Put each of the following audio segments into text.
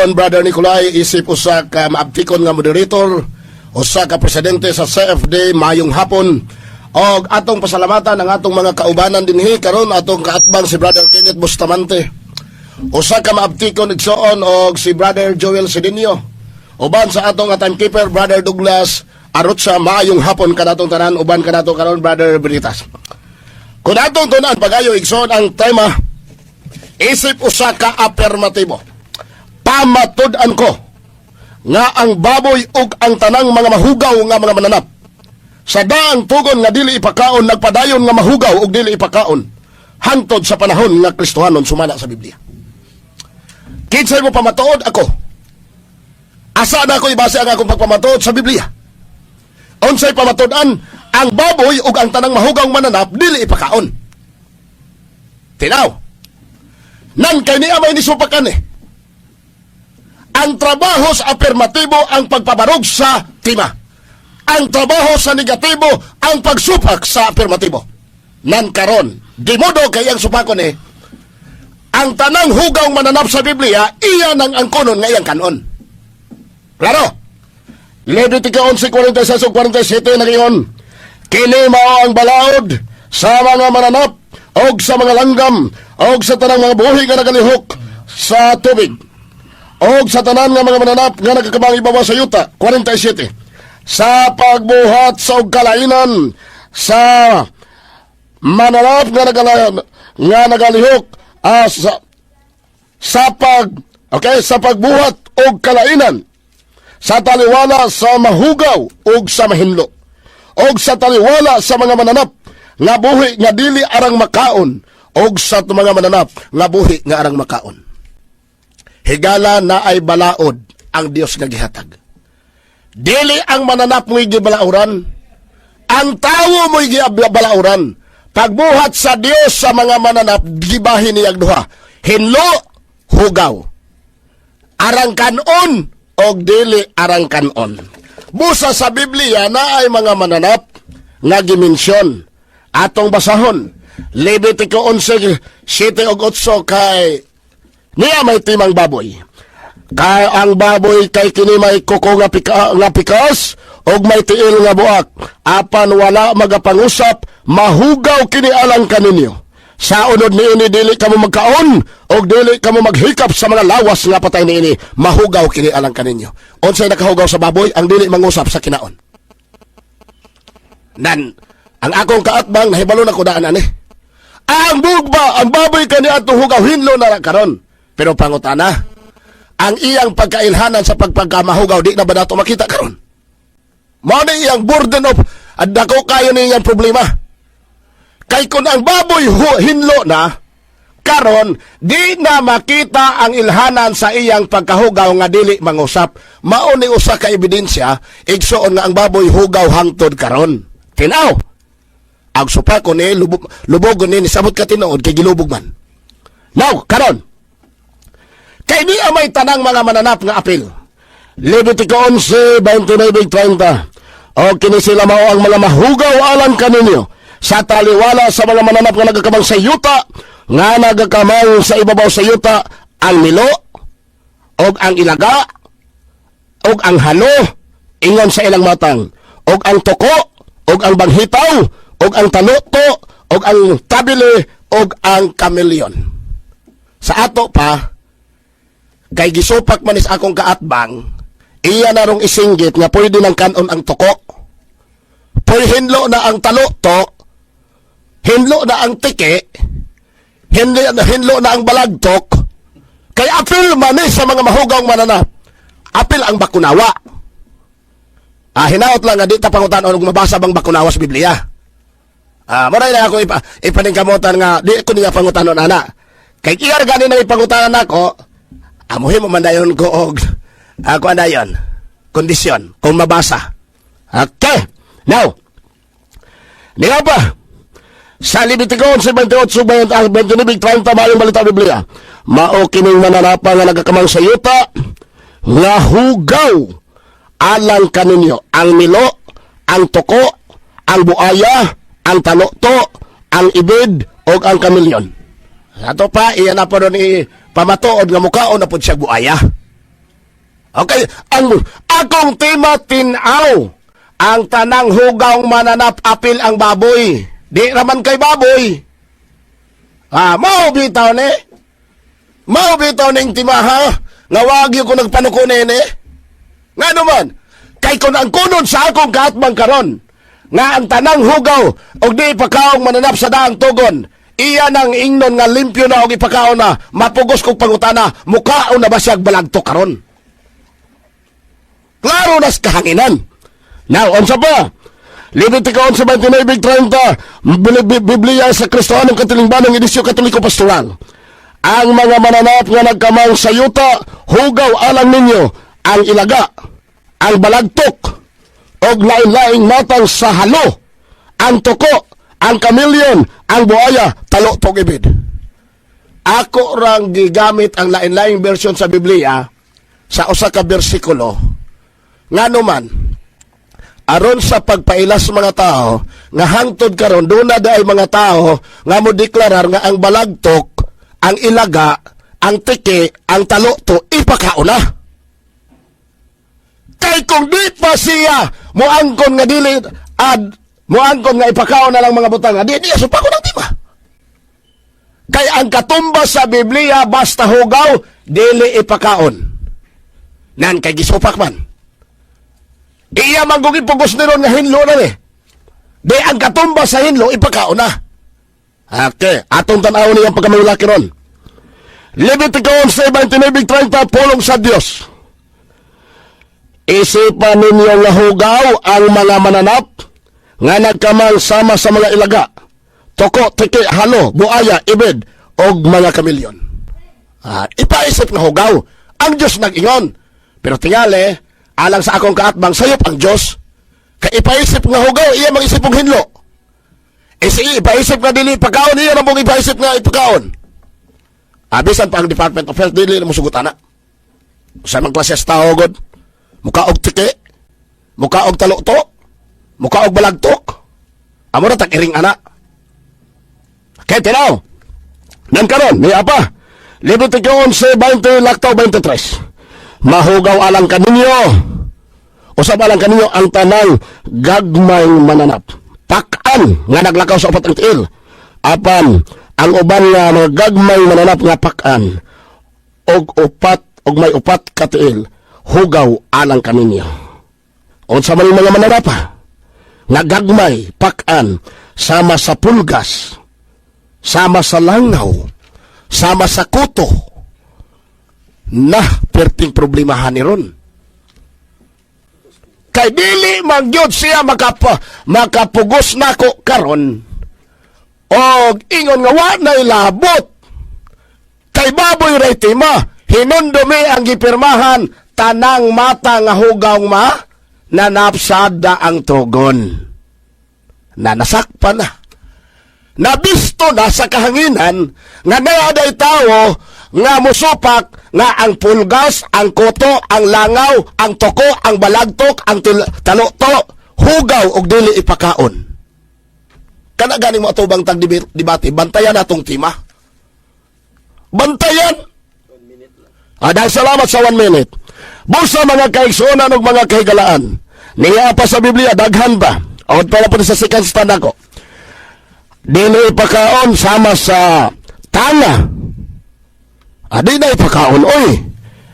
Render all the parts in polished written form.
karon, Brother Nicolay, isip usa ka maabtikon nga moderator, usa ka presidente sa CFD, mayong hapon. Og atong pasalamatan ang atong mga kaubanan dinhi karon, atong kaatbang si Brother Kenneth Bustamante. Usa ka maabtikon igsoon og si Brother Joel Cedinio. Uban sa atong timekeeper, Brother Douglas Arotsa, maayong hapon kanatong tanan, uban kanato karon, Brother Beritas. Kung atong tunan pagayo, igsoon, ang tema isip usa ka apermatibo. Pamatud-an ko nga ang baboy ug ang tanang mga mahugaw nga mga mananap sa daang tugon nga dili ipakaon, nagpadayon nga mahugaw ug dili ipakaon hangtod sa panahon nga Kristohanon sumala sa Biblia. Kinsay mo pamatuod ako? Asa na ako ibase ang akong pagpamatuod sa Biblia? Unsay pamatud-an? Ang baboy ug ang tanang mahugaw mananap dili ipakaon. Tinaw. Nan kay niya may nisupakan eh. Ang trabaho sa apermatibo ang pagpabarog sa tima. Ang trabaho sa negatibo ang pagsupak sa apermatibo. Nan karon, di modo kay ang supakon eh. Ang tanang hugaw mananap sa Biblia, iya nang angkonon nga iyang kanon. Klaro? Levitico 11:46 ug 47 nagayon. Kini mao ang balaod sa mga mananap og sa mga langgam og sa tanang mga buhi nga nagalihok sa tubig og sa tanan nga mga mananap nga nagkakamang ibabaw sa yuta. 47. Sa pagbuhat sa og kalainan sa mananap nga nagalihok sa pag okay sa pagbuhat og kalainan sa taliwala sa mahugaw ug sa mahinlo og sa taliwala sa mga mananap nga buhi nga dili arang makaon og sa mga mananap nga buhi nga arang makaon. Higala na ay balaod ang Dios nga gihatag. Dili ang mananap mo'y gibalauran, ang tawo mo'y gibalauran. Pagbuhat sa Dios sa mga mananap, gibahin niyag duha: hinlo, hugaw, arang kanon og dili arang kanon. Busa sa Biblia na ay mga mananap nga gimensyon. Atong basahon. Levitico 11, 7 ug 8 kay niya may timang baboy. Kay ang baboy kay kini may kuko nga pikas ug may tiil nga buak. Apan wala magapangusap, mahugaw kini alang kaninyo. Sa unod niini dili kamo magkaon og dili kamo maghikap sa mga lawas nga patay niini, mahugaw kini alang kaninyo. Unsay nakahugaw sa baboy? Ang dili mangusap sa kinaon. Nan ang akong kaatbang nahibalo na ko daan ani. Ang bugba, ang baboy kani atong hugaw, hinlo na ra karon. Pero pangutana, ang iyang pagkailhanan sa pagpagkamahugaw di na ba nato makita karon? Mao na iyang burden of at dako kayo ni iyang problema. Kay kung ang baboy hinlo na karon, di na makita ang ilhanan sa iyang pagkahugaw nga dili mangusap. Mao ni usa ka ebidensya, igsoon, nga ang baboy hugaw hangtod karon. Tinaw. Ang supako ni lubog, lubog ni nisabot ka tinuod kay gilubog man. Now, karon. Kay di may tanang mga mananap nga apil. Levitico 11, 29, 30. O kini sila mao ang mga mahugaw alang kaninyo sa taliwala sa mga mananap nga nagakamang sa yuta, nga nagakamang sa ibabaw sa yuta, ang milo og ang ilaga og ang halo ingon sa ilang matang og ang tuko og ang banghitaw og ang taluto og ang tabili og ang kameleon. Sa ato pa kay gisupak man is akong kaatbang, iya na rong isinggit nga pwede nang kanon ang tuko. Pwede hinlo na ang taluto, hinlo na ang tiki, hinlo na ang balagtok, kay apil man ni sa mga mahugaw mananap. Apil ang bakunawa. Hinaot lang nga di ta pangutan-on og mabasa bang bakunawa sa Biblia. Mo na ako ipaningkamutan nga di ko niya pangutanon ana. Kay iya gani na ipangutanan nako, amuhin mo man dayon ko og ako dayon kondisyon kung mabasa. Okay. Now, niya pa, sa Levitico 11, 28, 29, 30, mayong balita Biblia. Mao kining mananapa nga nagakamang sa yuta, nga hugaw alang kaninyo. Ang milo, ang tuko, ang buaya, ang taluto, ang ibid, o ang kamilyon. Ato pa, iyan na po doon i pamatuod nga mukaon na po siya buaya. Okay, ang akong tema tinaw. Ang tanang hugaw mananap apil ang baboy. Di raman kay baboy. Ah, mao bitaw ni. Mao bitaw ning timaha nga wagyo ko nagpanuko nini. Nga naman, kay kung ang kunon sa akong kaatbang karon, nga ang tanang hugaw og di ipakaong mananap sa daang tugon, iya nang ingnon nga limpyo na og ipakaon na, mapugos kog pangutana, mukaon na ba siyag balagto karon? Klaro nas kahanginan. Now, unsa pa? Levitico 11:29-30, Biblia sa Kristohanong Katilingbanong Edisyon Katoliko Pastoral. Ang mga mananap nga nagkamang sa yuta, hugaw alang ninyo ang ilaga, ang balagtok, og lain-laing matang sa halo, ang tuko, ang kamilyon, ang buaya, talo-tok, ibid. Ako rang gigamit ang lain-laing version sa Biblia sa usa ka bersikulo. Ngano man, aron sa pagpailas sa mga tao nga hangtod karon duna ay mga tao nga mo deklarar nga ang balagtok, ang ilaga, ang tiki, ang taloto ipakauna. Kay kung di pa siya moangkon nga dili ad moangkon nga ipakaon na lang mga butang, di di supa ko ng tima. Kay ang katumba sa Biblia, basta hugaw, dili ipakaon. Nan kay gisupak man. Iya man kung ipugos ni ron nga hinlo na ni. Di ang katumba sa hinlo ipakaon na. Okay, atong tan-awon niyang pagkamahilaki ron. Levitico 11:29-30, pulong sa Dios. Isipan ninyo nga hugaw ang mga mananap nga nagkamang sama sa mga ilaga, toko, tiki, halo, buaya, ibid, og mga kamilyon. Ah, ipaisip nga hugaw. Ang Diyos nag-ingon. Pero tingali, alang sa akong kaatbang, sayop ang Diyos. Kay ipaisip nga hugaw, iya mag-isip og hinlo. E sige, ipaisip nga dili pagkaon, iya na mong ipaisip nga ipakaon. Abisan pa ang Department of Health, dili na mo sugot ana. Sa mga klase sa tao, god, mukaog tiki, mukaog talukto, mukaog balagtok. Amo na tag-iring ana. Kaya tinaw, nan karon, ni apa, Levitico 11, 20, laktaw 23. Mahugaw alang kaninyo. Usab alang kaninyo ang tanang gagmay mananap, pakan nga naglakaw sa upat ang tiil. Apan, ang uban nga mga gagmay mananap nga pakan og upat og may upat ka tiil, hugaw alang kaninyo. Unsa man yung mga mananapa nga gagmay, pakan, sama sa pulgas, sama sa langaw, sama sa kuto, na perting problemahan ni ron. Kay dili man gyud siya makapugos nako karon og ingon nga wa nay labot. Kay baboy ray tima, hinumdumi ang gipirmahan, tanang mata nga hugaw ma nanapsada ang tugon. Na nasakpa na. Nabisto na sa kahanginan nga naaday tao nga musupak nga ang pulgas, ang koto, ang langaw, ang toko, ang balagtok, ang talukto, hugaw og dili ipakaon. Kana gani mo atubang tag debate, bantayan natong tima. Bantayan! Ah, dahil salamat sa 1 minute. Busa mga kaigsuonan ug mga kahigalaan. Niya pa sa Biblia, daghan ba? O para po sa second stand ako. Dili ipakaon sama sa tanga. Ah, di na ipakaon, oy.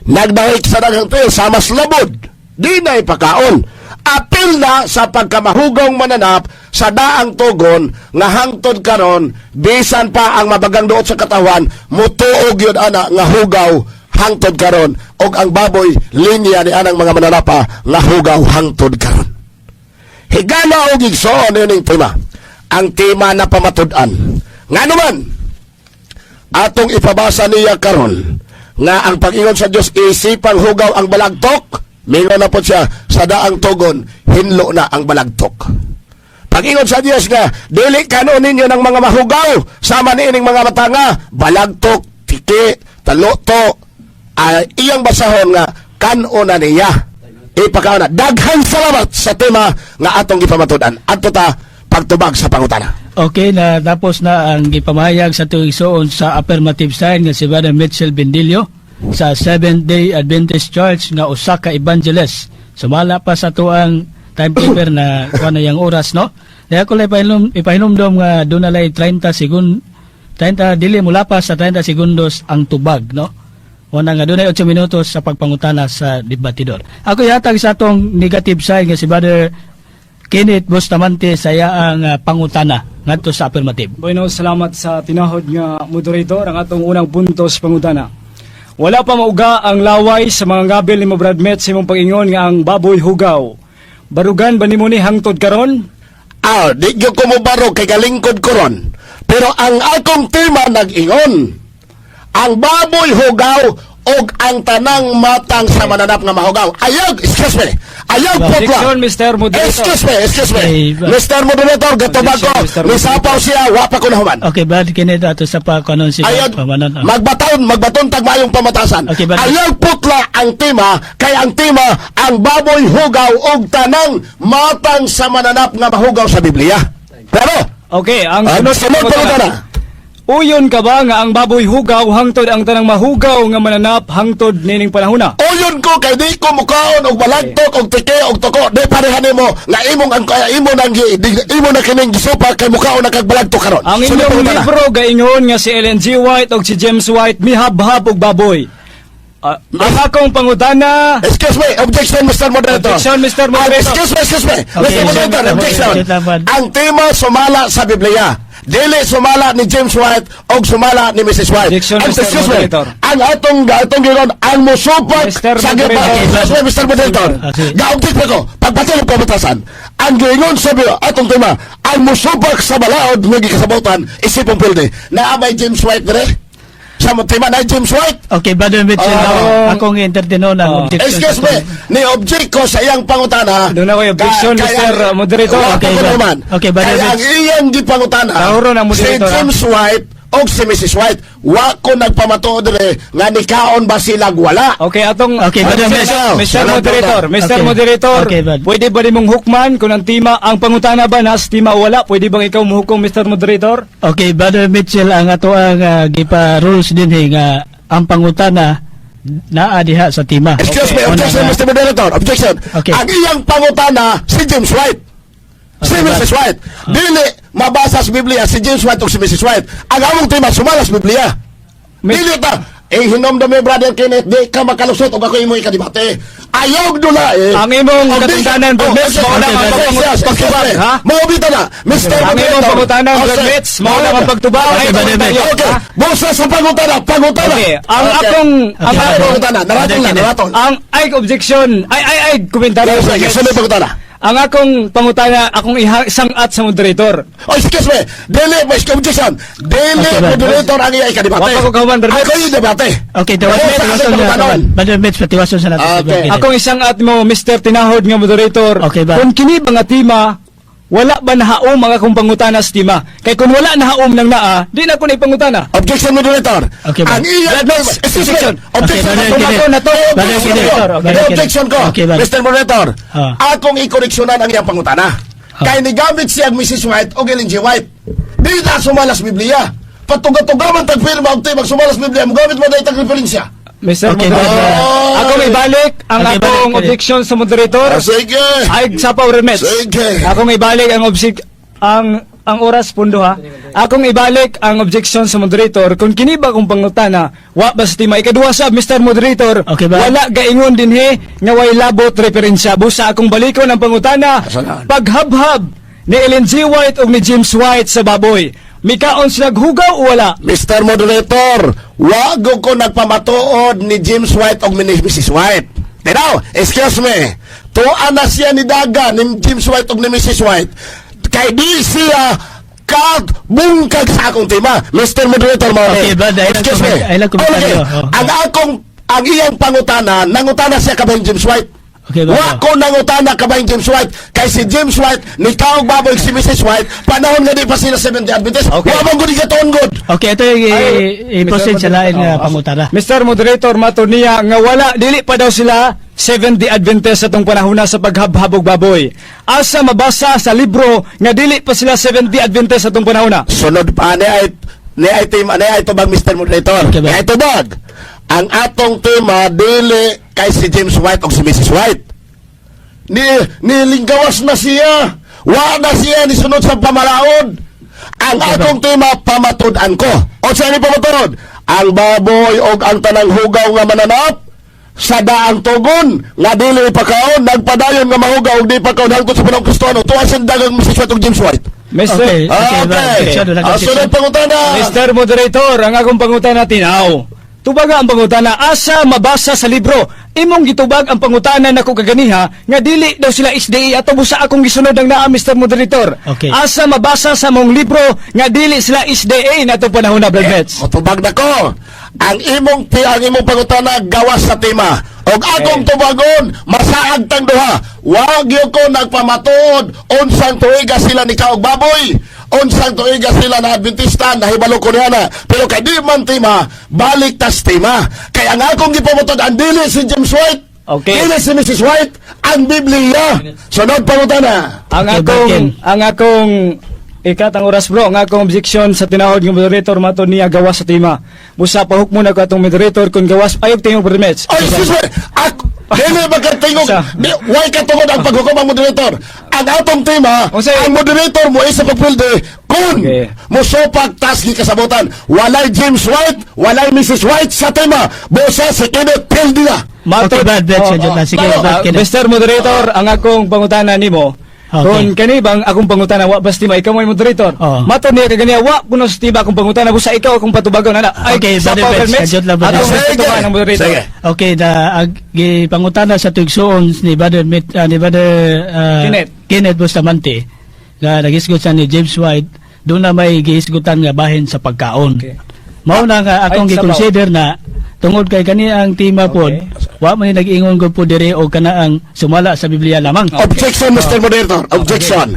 Nagdahik sa daghang tiil sama sa labod. Di na ipakaon. Apil na sa pagkamahugong mananap sa daang tugon nga hangtod karon bisan pa ang mabagang duot sa katawan mutuog yun ana nga hugaw hangtod karon, og ang baboy linya ni anang mga mananapa nga hugaw hangtod karon. Higala og igsoon ining tema. Ang tema na pamatud-an. Ngano man atong ipabasa niya karon nga ang pag-ingon sa Dios isipang hugaw ang balagtok, mingon na po siya sa daang tugon, hinlo na ang balagtok. Pag-ingon sa Dios nga dili kanon ninyo ng mga mahugaw sama niining mga matanga, balagtok, tiki, taluto, ay iyang basahon nga kan-o na niya, ipakaon na. Daghang salamat sa tema nga atong gipamatud-an. Adto ta pagtubag sa pangutana. Okay, na tapos na ang gipamahayag sa tuig sa affirmative side nga si Brother Mitchell Bendillo. sa Seventh Day Adventist Church nga usa ka evangelist. Sumala pa sa atuang timekeeper na kuan na yang oras, no. Dahil ko lang ipahinumdom nga doon na lay 30 segun 30, dili mulapas sa 30 segundos ang tubag, no. Una nga dunay 8 minutos sa pagpangutana sa debatidor. Ako ihatag sa atong negative side nga si Brother Kenneth Bustamante sa iyang pangutana ngadto sa affirmative. Bueno, salamat sa tinahod nga moderator. Ang atong unang punto sa pangutana. Wala pa mauga ang laway sa mga ngabil ni mo, Brad Met, sa imong pag-ingon nga ang baboy hugaw. Barugan ba nimo ni hangtod karon? Ah, di gyud ko mobarog kay galingkod ko ron. Pero ang akong tema nag-ingon, ang baboy hugaw og ang tanang matang sa mananap nga mahugaw. Ayaw, excuse me. Ayaw putla. Objection, Mr. Moderator. Excuse me, excuse me. Okay, Mr. Moderator, gatubag ko. Objection, Mr. Misapaw siya, wa pa ko nahuman. Okay, Brad Kenneth, ato sa pa kanon si Ayaw, pamanon. Ah. magbaton, magbaton tagmayong pamatasan. Okay, but- Ayaw putla ang tema, kay ang tema, ang baboy hugaw og tanang matang sa mananap nga mahugaw sa Biblia. Pero, Okay, ang ang sunod sunod pangutana. Uyon ka ba nga ang baboy hugaw hangtod ang tanang mahugaw nga mananap hangtod nining panahona? Uyon ko kay di ko mukaon og balagtok og tike og tuko. Di parehan nimo nga imong ang kaya imo nang imo na kining gisupa kay mukaon na kag balagtok karon. Ang Sunod inyong pangutana. libro gaingon nga si Ellen G. White og si James White mihabhab og baboy. Ah, ang akong pangutana. Excuse me, objection, Mr. Moderator. Objection, Mr. Moderator. Ah, excuse me, excuse me. Okay, Mr. Moderator, objection. objection. Ang tema sumala sa Biblia. Dili sumala ni James White o sumala ni Mrs. White. Objection, Ang, Mr. excuse me, Moderator. ang atong gingon, ang musupak Mr. sa Moderator. Excuse me, Mr. Moderator. Ah, sige. Ga-object pa ko. Pagpatuloy pamatasan. Ang gingon sa Biblia, atong tema, ang musupak sa balaod nga gikasabotan, isipong pilde. Naa bay James White dire? Sa tema na James White? Okay, Brother Mitchell, Ah. akong entertain ang objection. Excuse sa me, atong- ni object ko sa iyang pangutana. Doon ako objection, Mr. Moderator. Wala Okay, ko ba- naman. okay, Brother Kaya ang Mitch. iyang gipangutana, Tahuro ng si moderator, James White o si Mrs. White, wa ko nagpamatuod dire nga nikaon ba sila wala. Okay, atong Okay, Brother Mr. Mitch. Mr. Wala Moderator, problema. Mr. Okay. Moderator, Okay, bud. pwede ba nimong hukman kung ang tema, ang pangutana ba nas tema o wala? Pwede bang ikaw muhukom, Mr. Moderator? Okay, Brother Mitchell, ang ato ang gipa rules din nga ang pangutana naa diha sa tema. Excuse me, Una objection, nga- Mr. Moderator, objection. Okay. Ang iyang pangutana, si James White. Si Okay, Mrs. White. Dili mabasa sa Biblia si James White o si Mrs. White. Ang among tema, sumala sa Biblia. Dili ta. Eh, hinomdom mi, Brother Kenneth, di ka makalusot o ako imo ikadibate. Ayaw dula eh. Ang imong Og di- katungdanan, Oh, Brad Mitch, excuse mao na me, ang excuse me, pagtubag, excuse me. ha? Maubita na, Mr. Ang imong Moderator. pangutana, Oh, Brad sir. Mitch, mao na ang pagtubag. Okay, Ay, Brother Mitch. Okay, ha? busa sa pangutana, pangutana. Okay, ang akong ang Okay, Ang pangutana, naratol na, naratol. ang ay objection, ay komentaryo. Yes, Brad sige, Mitch. sunod pangutana. Ang akong pangutana, akong isangat sa moderator. Oh, excuse me. Dili, may objection. Dili, Okay, Brad. moderator ang iya ikadebate. Wa pa ko kahuman, Brad Mitch. Ako yung debate. Okay, tawasan Ako sa tawasan akong na. pangutanon. Brother Mitch, patiwason sa natin si Okay. Brother Kenneth. Akong isang at mo, Mr. Tinahod nga moderator. Okay ba? Kung kini ba nga tema, wala ba nahaom ang akong pangutana sa tema? Kay kung wala nahaom nang naa, di na ko na ipangutana. Objection, moderator. Okay, Brad. Ang iya Brad Mitch, excuse me. objection. Objection. Okay, Brother Ako Kenneth. na to. Brother Objection Kenneth. ko. Brother Kenneth. Objection ko. Okay, Brad. Mr. Moderator. Ah. Akong ikoreksyonan ang iyang pangutana. Kay nigamit siya ang Mrs. White o Ellen G. White. Di na sumalas Biblia. Patuga-tuga man tagpirma og tema sumalas Biblia, mogamit mo dahil tag referensya. Mr. Okay, Moderator. Brad. Ako may balik ang Okay, balik, akong balik. objection sa moderator. Ah, sige. Ay, sa Power Mets. Sige. Akong ibalik ang object ang oras pundo ha. Akong ibalik ang objection sa moderator kung kini ba kung pangutana wa ba sa tema. Ikaduha sab, Mr. Moderator. Okay ba? Wala gaingon dinhi nga way labot referensya. Busa akong balikon ang pangutana. Asalan? Paghabhab ni Ellen G. White ug ni James White sa baboy. Mikaon sila hugaw o wala? Mr. Moderator, wago ko nagpamatuod ni James White o ni Mrs. White. Tinaw, excuse me. Tuan na siya ni Daga, ni James White o ni Mrs. White. Kay di siya kag bungkag sa akong tema. Mr. Moderator, mo. Okay, brother, ilang Excuse me. ilang komentaryo. Okay. Oh. Ang akong, ang iyang pangutana, nangutana siya kabay James White. Okay, brother. Wa ko nangutana kabay James White kay si James White ni kaog baboy si Mrs. White panahon nga di pa sila 70 Adventist. Okay. Wa man gud gatuon gud. Okay, ito yung Ay, i-proceed Mr. sa lain nga Moderator. pangutana. Mr. Moderator, mato niya nga wala dili pa daw sila Seventh-day Adventist sa tong panahon na sa paghabhabog baboy. Asa mabasa sa libro nga dili pa sila Seventh-day Adventist sa tong panahon na? Sunod pa ni ay team ani ay tubag, Mr. Moderator. Okay ba? Ni ay tubag. Ang atong tema dili kay si James White o si Mrs. White. Ni nilinggawas na siya. Wa na siya ni sunod sa pamalaod. Ang atong tema, pamatud-an ko. O sa ni pamatud? Ang baboy og ang tanang hugaw nga mananap sa daang tugon nga dili ipakaon, nagpadayon nga mahugaw og di pakaon hangtod sa panahon Kristiyano. Tuwa sa dagang Mrs. White ug James White. Mr. Okay. Ah, Brad. okay. Objection, wala Ah, objection. sunod pangutana. Mr. Moderator, ang akong pangutana tinaw. Tubaga ang pangutana, asa mabasa sa libro? Imong gitubag ang pangutana nako kaganiha nga dili daw sila SDA ato busa akong gisunod ang naa, Mr. Moderator. Okay. Asa mabasa sa mong libro nga dili sila SDA nato panahon na, Brad Mets? Motubag na ko. Ang imong pangutana gawas sa tema. Og akong tubagon, masaag tang duha. Wa gyud ko nagpamatuod unsang tuiga sila ni kaog baboy. Unsang tuiga sila na Adventista, nahibalo ko niya na. Pero kay di man tema, balik tas tema. Kay ang akong gipamatuod ang dili si James White. Okay. Dili si Mrs. White, ang Biblia. Sunod pangutana. Ang Okay, akong Brad Ken. ang akong ikat ang oras, bro, ang akong objection sa tinawag ng moderator, mato niya gawas sa tema. Busa pahukmo na ko atong moderator kung gawas ayog tingog, Brad Mets. Oy, excuse me. Ako, dili ba ka tingog? Why ka tungod ang paghukom ang moderator? Ang atong tema, Unsay- ang moderator mo isa pagpilde kung mosopak tas gikasabutan. Walay James White, walay Mrs. White sa tema. Busa si Kenneth pilde na. Okay, Brad Mets, Oh, yun lang. Sige, Bago, Brad Kenneth. Mr. Moderator, ang akong pangutana nimo, kung kani bang akong pangutana wa bas tema, ikaw mo moderator. Oo. Mato niya kaganiya wa kuno sa tema akong pangutana, busa ikaw akong patubagon ana. Ay, Okay, sa Brother Power Mets, Mets, kadyot lang, Brother atong Mets. respetuhan ang moderator. Sige. Okay, da ag, gipangutana sa tuigsuon ni Brother Met, ni Brother Kenneth. Kenneth Bustamante nga nagisgot sa ni James White, doon na may gihisgutan nga bahin sa pagkaon. Mao na nga akong Ay, sabaw. gi-consider na tungod kay kani ang tema pod, wa man ni nag-ingon ko po diri og kana ang sumala sa Biblia lamang. Objection, Mr. Moderator. Objection.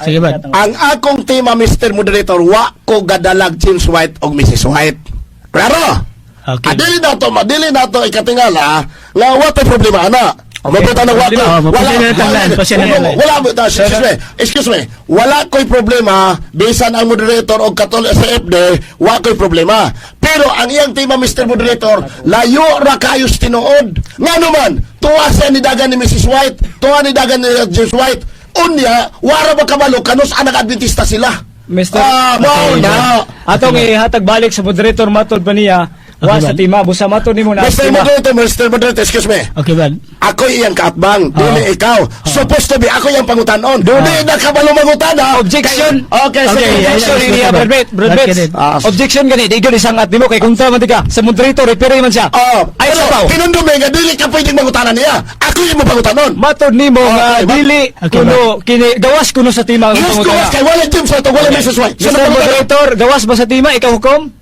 Sige ba? Ang akong tema, Mr. Moderator, wa ko gadalag James White o Mrs. White. Klaro? Okay. Adili na to, madili na to ikatingala nga wa tay problema ana. Mabuta na wa ko. Oh, maputi na tanglan, pasya na wala, tanglan. wala, wala, excuse me, excuse me. Wala ko'y problema bisan ang moderator og Katolik sa FD, wa ko'y problema. Pero ang iyang tema, Mr. Moderator, layo ra kayo sa tinuod. Ngano man, tuwa siya ni dagan ni Mrs. White, tuwa ni dagan ni James White. Unya, wara ba kabalo kanus anak Adventista sila. Mr. Ah, mao na. Atong ihatag balik sa moderator, matod pa niya wa Okay, sa ba? tema, busa matod nimo na Mr. tema. Moderator, Mr. Moderator, excuse me. Okay ba? Ako iyang kaatbang, dili ikaw. Supposed to be ako iyang pangutanon. Dili na kabalo mangutana. Objection. Okay, sige. Okay, Objection yeah, niya, yeah. Brad Pitt, Brad Brad Pitt. Kenneth. Ah. Objection gani, di gyud isangat nimo kay kontra man di ka sa moderator, referee man siya. Oh, Ay, pero sabaw. tinundumi nga dili ka pwedeng mangutana niya. Ako iyang mapangutanon. Matod nimo nga Okay, dili kuno kini gawas kuno sa tema ang Yes, pangutana. gawas kay wala James White, wala Mrs. White. Mr. Moderator, gawas ba sa tema ikaw hukom?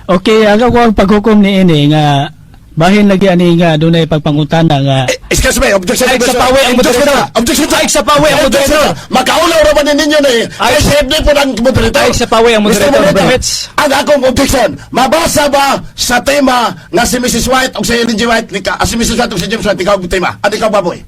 Okay, ang ako ang paghukom ni ini nga bahin lagi ani nga dunay pagpangutana nga Eh, excuse me, objection. Ay, sa pawi ang Objection moderator. na, objection sa Ay, sa pawi ang Objection moderator. na. Makaulaw ra ba ni ninyo na eh. Ay, Ay, safety po ng moderator. Ay, sa pawi ang Mr. moderator, Moderator, Mets. ang akong objection, mabasa ba sa tema nga si Mrs. White o si Ellen G. White, si Mrs. White o si James White, ikaw ang tema? At ikaw, baboy?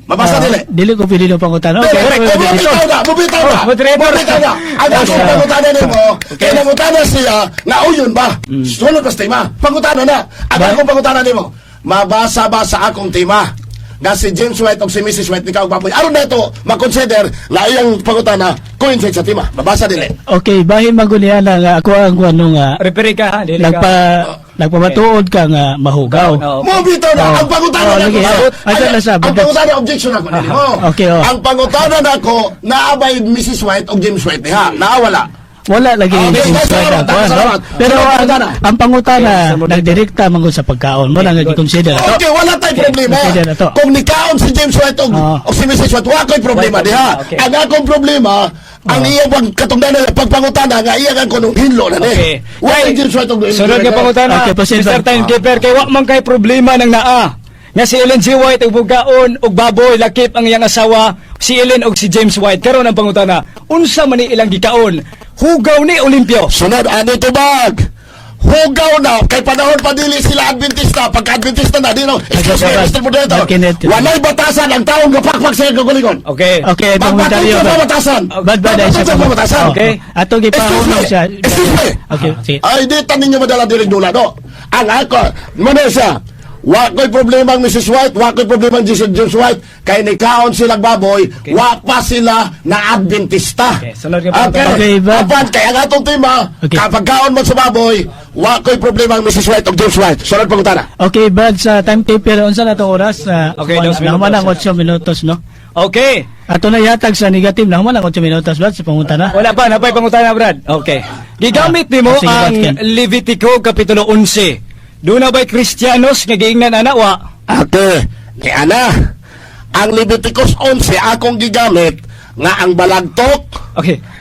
Mabasa dili. Dili ko pili ng pangutana. Okay, Okay, okay, bumitaw na, bumitaw na. Oh, moderator. Bumitaw na. Ang akong pangutana nimo, kay nangutana siya, nga uyon ba? Sulod ba sa tema? Pangutana na. Ang akong pangutana nimo, mabasa ba sa akong tema? Nga si James White o si Mrs. White, ikaw baboy. Aron na ito, makonsider na iyang pangutana coincide sa tema. Mabasa dili. Okay, bahin magulian na nga ako ang kuno nga Referee ka ha, dili ka. nagpamatuod ka nga mahugaw. Oo. Mubitaw na. Oh. Ang pangutana Oh, na lagi. ako. Ay, na sa- Ang pangutana, objection ako nimo. Okay, oh. Ang pangutana nako, naabay Mrs. White o James White diha. Naawala. Wala lagi Okay, James White salamat, ang kuwan, no? salamat. Pero Salamat, ang, pangutana. ang pangutana Okay, sa moderator. nagdirekta man gud sa pagkaon. Mo na nga gi-consider ato. Okay, wala tayong problema. Consider na to. Kung nikaon si James White o o si Mrs. White, wala ko'y problema Wala diha. problema, okay. Ang akong problema, ang iyang pagkatungdanan, pagpangutana, nga iyang ang kunong hinlo na ni. Okay. Wala James White og Sunod nga pangutana, Okay, proceed, Mr. ma'am. Timekeeper, kay wa man kay problema ng naa. Nga si Ellen G. White og bugaon og baboy lakip ang iyang asawa, si Ellen og si James White. Karon ang pangutana, unsa man ni ilang gikaon? Hugaw ni Olimpio. Sunod, ano tubag? Hugaw na kay panahon pa dili sila Adventista, pagka Adventista na di no. Excuse me, Mr. Moderator. Kenneth. Walay batasan ang taong gapakpak sa iyang kaugalingon. Okay. Okay, itong Magpatutod komentaryo pa batasan. Bad bad ay Magpatutod siya. pa batasan. Okay. Ato Excuse me. gipahulog siya. Excuse me. Okay, sige. Ay, di tanin niyo madala diri dula, no? Ang ako, muna siya, wa ko'y problema ang Mrs. White, wa ko'y problema ang Jesus James White, kay nikaon silang baboy, wa pa sila na Adventista. Okay, sunod nga Okay, pa. Okay, Apan, kaya ang atong tema, kapag kaon man sa baboy, wa ko'y problema ang Mrs. White o James White. Sunod pangutana. Okay, bad sa timekeeper unsa na tong oras? Okay, 2 minutos. Nahuman ang 8 minutos, no? Okay. Ato na yatag sa negative, nahuman ang 8 minutos bad sa pangutana. Wala pa, napay pangutana, Brad. Okay. Gigamit nimo Ah, sige, ang Brad Ken. Levitico kapitulo 11. Doon na ba'y Kristiyanos nga giingnan ana wa? Okay, ni ana, ang Leviticus 11 akong gigamit nga ang balagtok.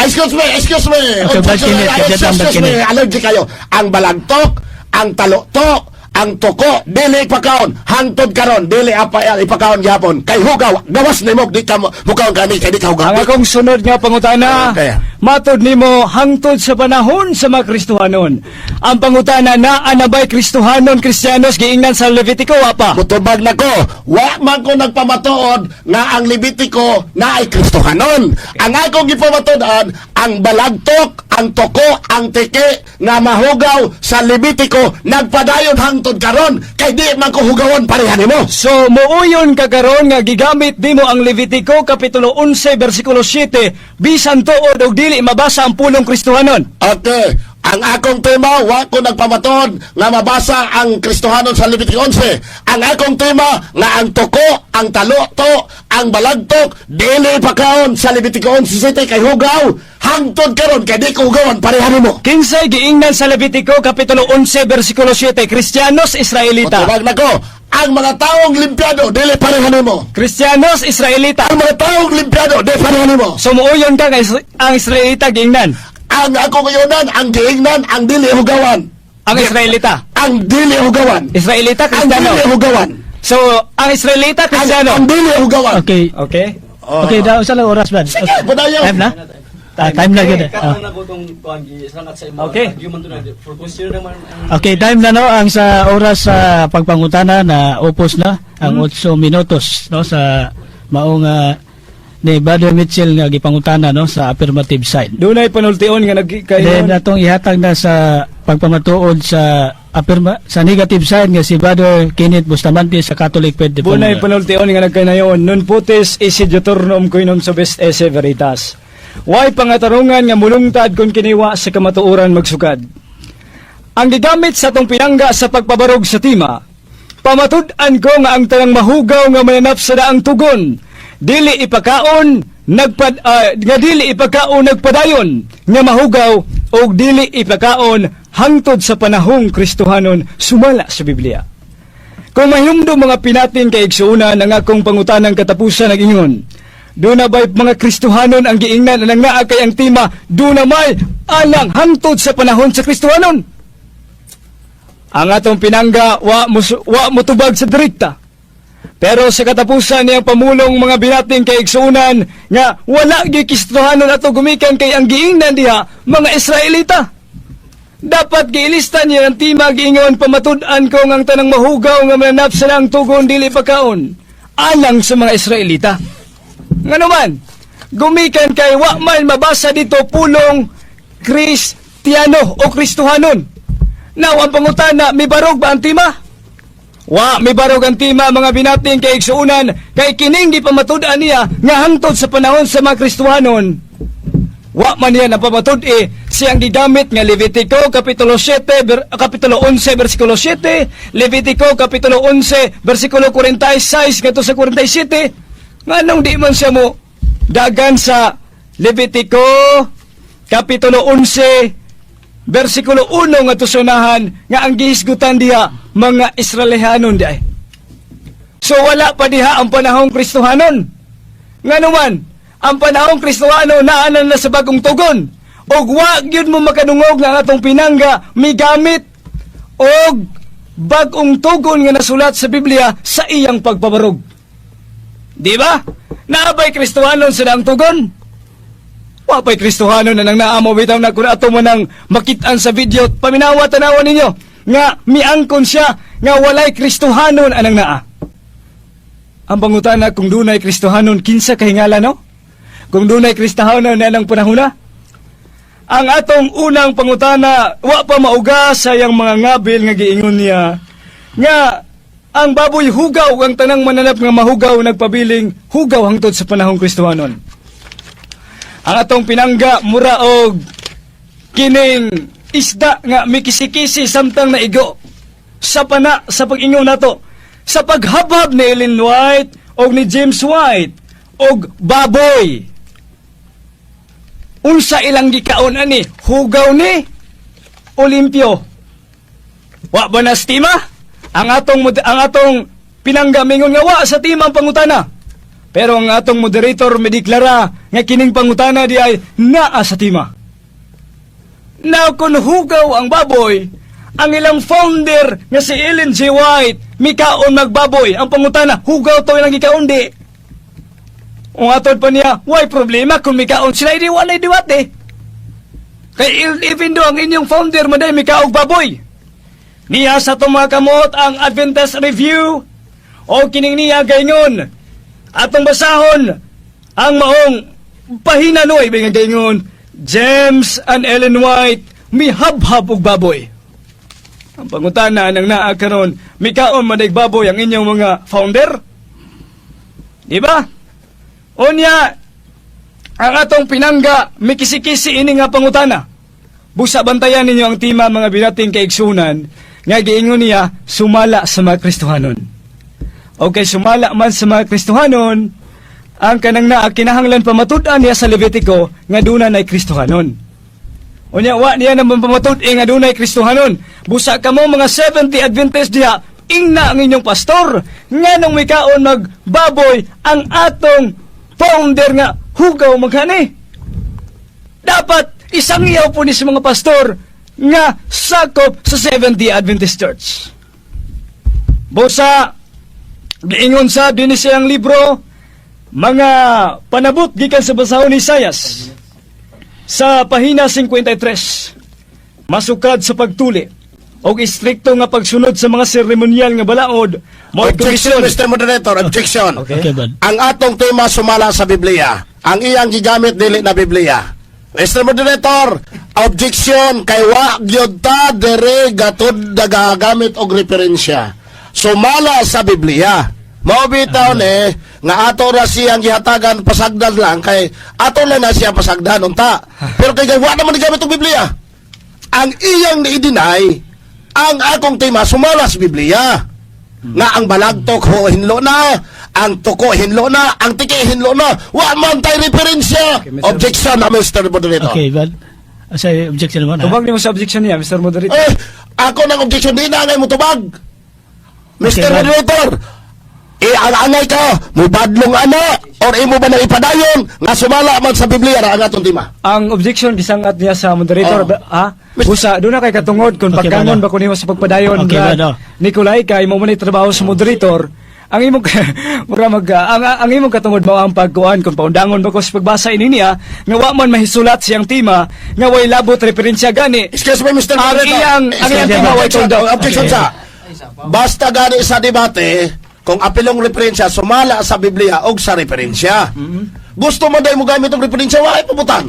Excuse me, excuse me. Okay, bad Excuse me, kinit, excuse kadyatan, bad me, kinit. allergic kayo. Ang balagtok, ang taloktok, ang tuko, dili ipakaon, hangtod karon, dili apa ipakaon gyapon. Kay hugaw, gawas nimo di ka mukaon kani kay di ka hugaw. Ang akong sunod nga pangutana, Okay. matod nimo hangtod sa panahon sa mga Kristohanon. Ang pangutana na anabay Kristohanon Kristiyanos giingnan sa Levitico wa pa? Mutubag na ko, wa man ko nagpamatuod nga ang Levitico na ay Kristohanon. Ang akong gipamatuod-an, ang balagtok, ang toko, ang tiki nga mahugaw sa Levitico nagpadayon hangtod karon kay di man ko hugawon pareha nimo. So muuyon ka karon nga gigamit nimo ang Levitico kapitulo 11 bersikulo 7 bisan tuod og dili mabasa ang pulong Kristohanon. Okay. Ang akong tema, wa ko nagpamatuod nga mabasa ang Kristohanon sa Levitico 11. Ang akong tema, nga ang toko, ang taloto, ang balagtok, dili pakaon sa Levitico 11 kay hugaw, hangtod karon kay di ko hugawan, pareha nimo. Kinsay giingnan sa Levitico kapitulo 11 bersikulo 7, Kristiyanos Israelita. Mutubag na ko, ang mga taong limpyado, dili pareha nimo. Kristiyanos Israelita. Ang mga taong limpyado, dili pareha nimo. So muuyon ka nga ang Israelita giingnan. Ang ako ngayonan, ang giingnan, ang dili hugawan. Ang Israelita. Ang dili hugawan. Israelita Ang Kristiyano. dili hugawan. So ang Israelita Ang, Kristiyano. ang dili hugawan. Okay. Okay. Okay, daw sa lang oras bad. Sige, padayon. Time na? Ah, time na gyud. Ah. Okay. Okay, time na no ang sa oras sa pagpangutana na upos na ang 8 minutos no sa maong ni Brother Mitchell nga gipangutana no sa affirmative side. Dunay panultion nga nag Then atong ihatag na sa pagpamatuod sa affirma sa negative side nga si Brother Kenneth Bustamante sa Catholic Faith Bunay Defender. panultion nga nagkanayon nun putis isidyotornum coinum subest esse veritas. Way pangatarungan nga mulungtad kun kiniwa sa kamatuoran magsukad. Ang gigamit sa atong pinangga sa pagpabarog sa tima, pamatud-an ko nga ang tanang mahugaw nga mananap sa daang tugon, dili ipakaon nagpad nga dili ipakaon nagpadayon nga mahugaw og dili ipakaon hangtod sa panahong Kristohanon sumala sa Biblia. Kung mahimdo mga pinating kay igsuonan ang akong pangutanang katapusan nag-ingon, doon na ba'y mga Kristohanon ang giingnan anang naa kay ang tima, doon na may alang hangtod sa panahon sa Kristohanon. Ang atong pinangga wa mutubag sa direkta. Pero sa katapusan niyang pamulong mga binating kay igsuonan nga wala gyud Kristohanon ato gumikan kay ang giingnan diha mga Israelita. Dapat giilista niya ang tima giingon pamatud-an ko ang tanang mahugaw nga mananap sa lang tugon dili pagkaon alang sa mga Israelita. Ngano man, gumikan kay wa man mabasa dito pulong Kristiyano o Kristohanon. Now, ang pangutana, mibarog ba ang tima? Wa, mibarog ang tima mga binating kay igsuonan kay kining gipamatud-an niya nga hangtod sa panahon sa mga Kristohanon. Wa man niya napamatud-e siyang gigamit nga Levitico kapitulo 7 kapitulo 11 bersikulo 7, Levitico kapitulo 11 bersikulo 46 ngadto sa 47. Nganong di man siya mo dagan sa Levitico kapitulo 11 bersikulo 1 ngadto sa unahan nga ang gihisgutan diha mga Israelihanon di ay. So wala pa diha ang panahong Kristohanon. Nganuman, ang panahong Kristohano naanan na sa bagong tugon. Og wa gyud mo makadungog nga ang atong pinangga migamit og bagong tugon nga nasulat sa Biblia sa iyang pagpabarog. Di ba? Naabay Kristohanon sa daang tugon. Wa pa'y Kristohanon na nang naamo bitaw na kung ato mo nang makitaan sa video. Paminawa, tanawa ninyo nga miangkon siya nga walay Kristohanon anang naa. Ang pangutana, kung dunay Kristohanon, kinsa kahingala, no? Kung dunay Kristohanon na nang panahona? Ang atong unang pangutana, wa pa mauga sa iyang mga ngabil nga giingon niya nga ang baboy hugaw, ang tanang mananap nga mahugaw nagpabiling hugaw hangtod sa panahong Kristohanon. Ang atong pinangga mura og kining isda nga mikisi-kisi samtang naigo sa pana sa pag-ingon nato sa paghabhab ni Ellen White og ni James White og baboy. Unsa ilang gikaon ani? Hugaw ni o limpyo? Wa ba na sa tema? Ang atong pinangga mingon nga wa sa tema ang pangutana. Pero ang atong moderator medeklara nga kining pangutana di ay naa sa tema. Now, kung hugaw ang baboy, ang ilang founder nga si Ellen G. White mikaon magbaboy. Ang pangutana, hugaw to ilang gikaon di? Kung atod pa niya, why problema kung mikaon sila, di walay diwate. Kay even though ang inyong founder maday mikaog baboy. Niya sa itong mga kamot ang Adventist Review o kining niya gaingon. Atong basahon ang maong pahina no, ibig nga gaingon, James and Ellen White mihabhab og baboy. Ang pangutana ng naa karon, mikaon man baboy ang inyong mga founder? Di ba? Unya, ang atong pinangga, mikisi-kisi ini nga pangutana. Busa bantayan ninyo ang tema, mga binating kaigsunan, nga giingon niya, sumala sa mga Kristohanon. Okay, sumala man sa mga Kristohanon, ang kanang naa kinahanglan pamatud-an niya sa Levitico nga duna nay Kristohanon. Unya wa niya naman pamatud-i nga dunay Kristohanon. Busa kamo mga 70 Adventist diha, ingna ang inyong pastor nganong mikaon magbaboy ang atong founder nga hugaw maghani. Dapat isang iyaw po ni sa mga pastor nga sakop sa 70 Adventist Church. Busa giingon sa dinhi siyang libro, mga panabot gikan sa basahon ni Isayas sa pahina 53, masukad sa pagtuli og istrikto nga pagsunod sa mga seremonyal nga balaod mao Objection, Mr. Moderator, objection. Okay. Okay, bud. Ang atong tema sumala sa Biblia. Ang iyang gigamit dili na Biblia. Mr. Moderator, objection kay wa gyud ta dere gatud nagagamit og referensya. Sumala sa Biblia. Mao bitaw ni nga ato ra siyang gihatagan pasagdan lang kay ato lang na siya pasagdan unta. Pero kay wa naman gigamit og Biblia. Ang iyang ni-deny ang akong tema sumala sa Biblia. Nga ang balagtok ho hinlo na, ang tuko hinlo na, ang tiki hinlo na. Wa man tay referensya. Okay, Mr. Objection na, Mr. Moderator. Okay, bud. Sa objection naman, ha? Tubag nimo sa objection niya, Mr. Moderator. Eh, ako nang objection di na ngay mo tubag. Mr. Okay, bud. Moderator, eh, ang angay ka, mubadlong ana, or imo ba na ipadayon, nga sumala man sa Biblia ra ang atong tema. Ang objection gisangat niya sa moderator Oh. ba, ha? Busa doon na kay katungod kung Okay, pagkangon bano. ba kuno sa pagpadayon, Okay, Brad bano. Nicolay, kay mo man trabaho sa moderator. Ang imong mura mag ang imong katungod mao ang pagkuan kung paundangon ba ko sa pagbasa ini niya nga wa man mahisulat siyang tema nga way labot referensya gani. Excuse me, Mr. Ang Moderator. iyang tema way Objection, tuldok. objection Okay. sa. Basta gani sa debate, kung apilong referensya, sumala sa Biblia og sa referensya. Gusto mo dahil mo gamit ang referensya, walay pabutang.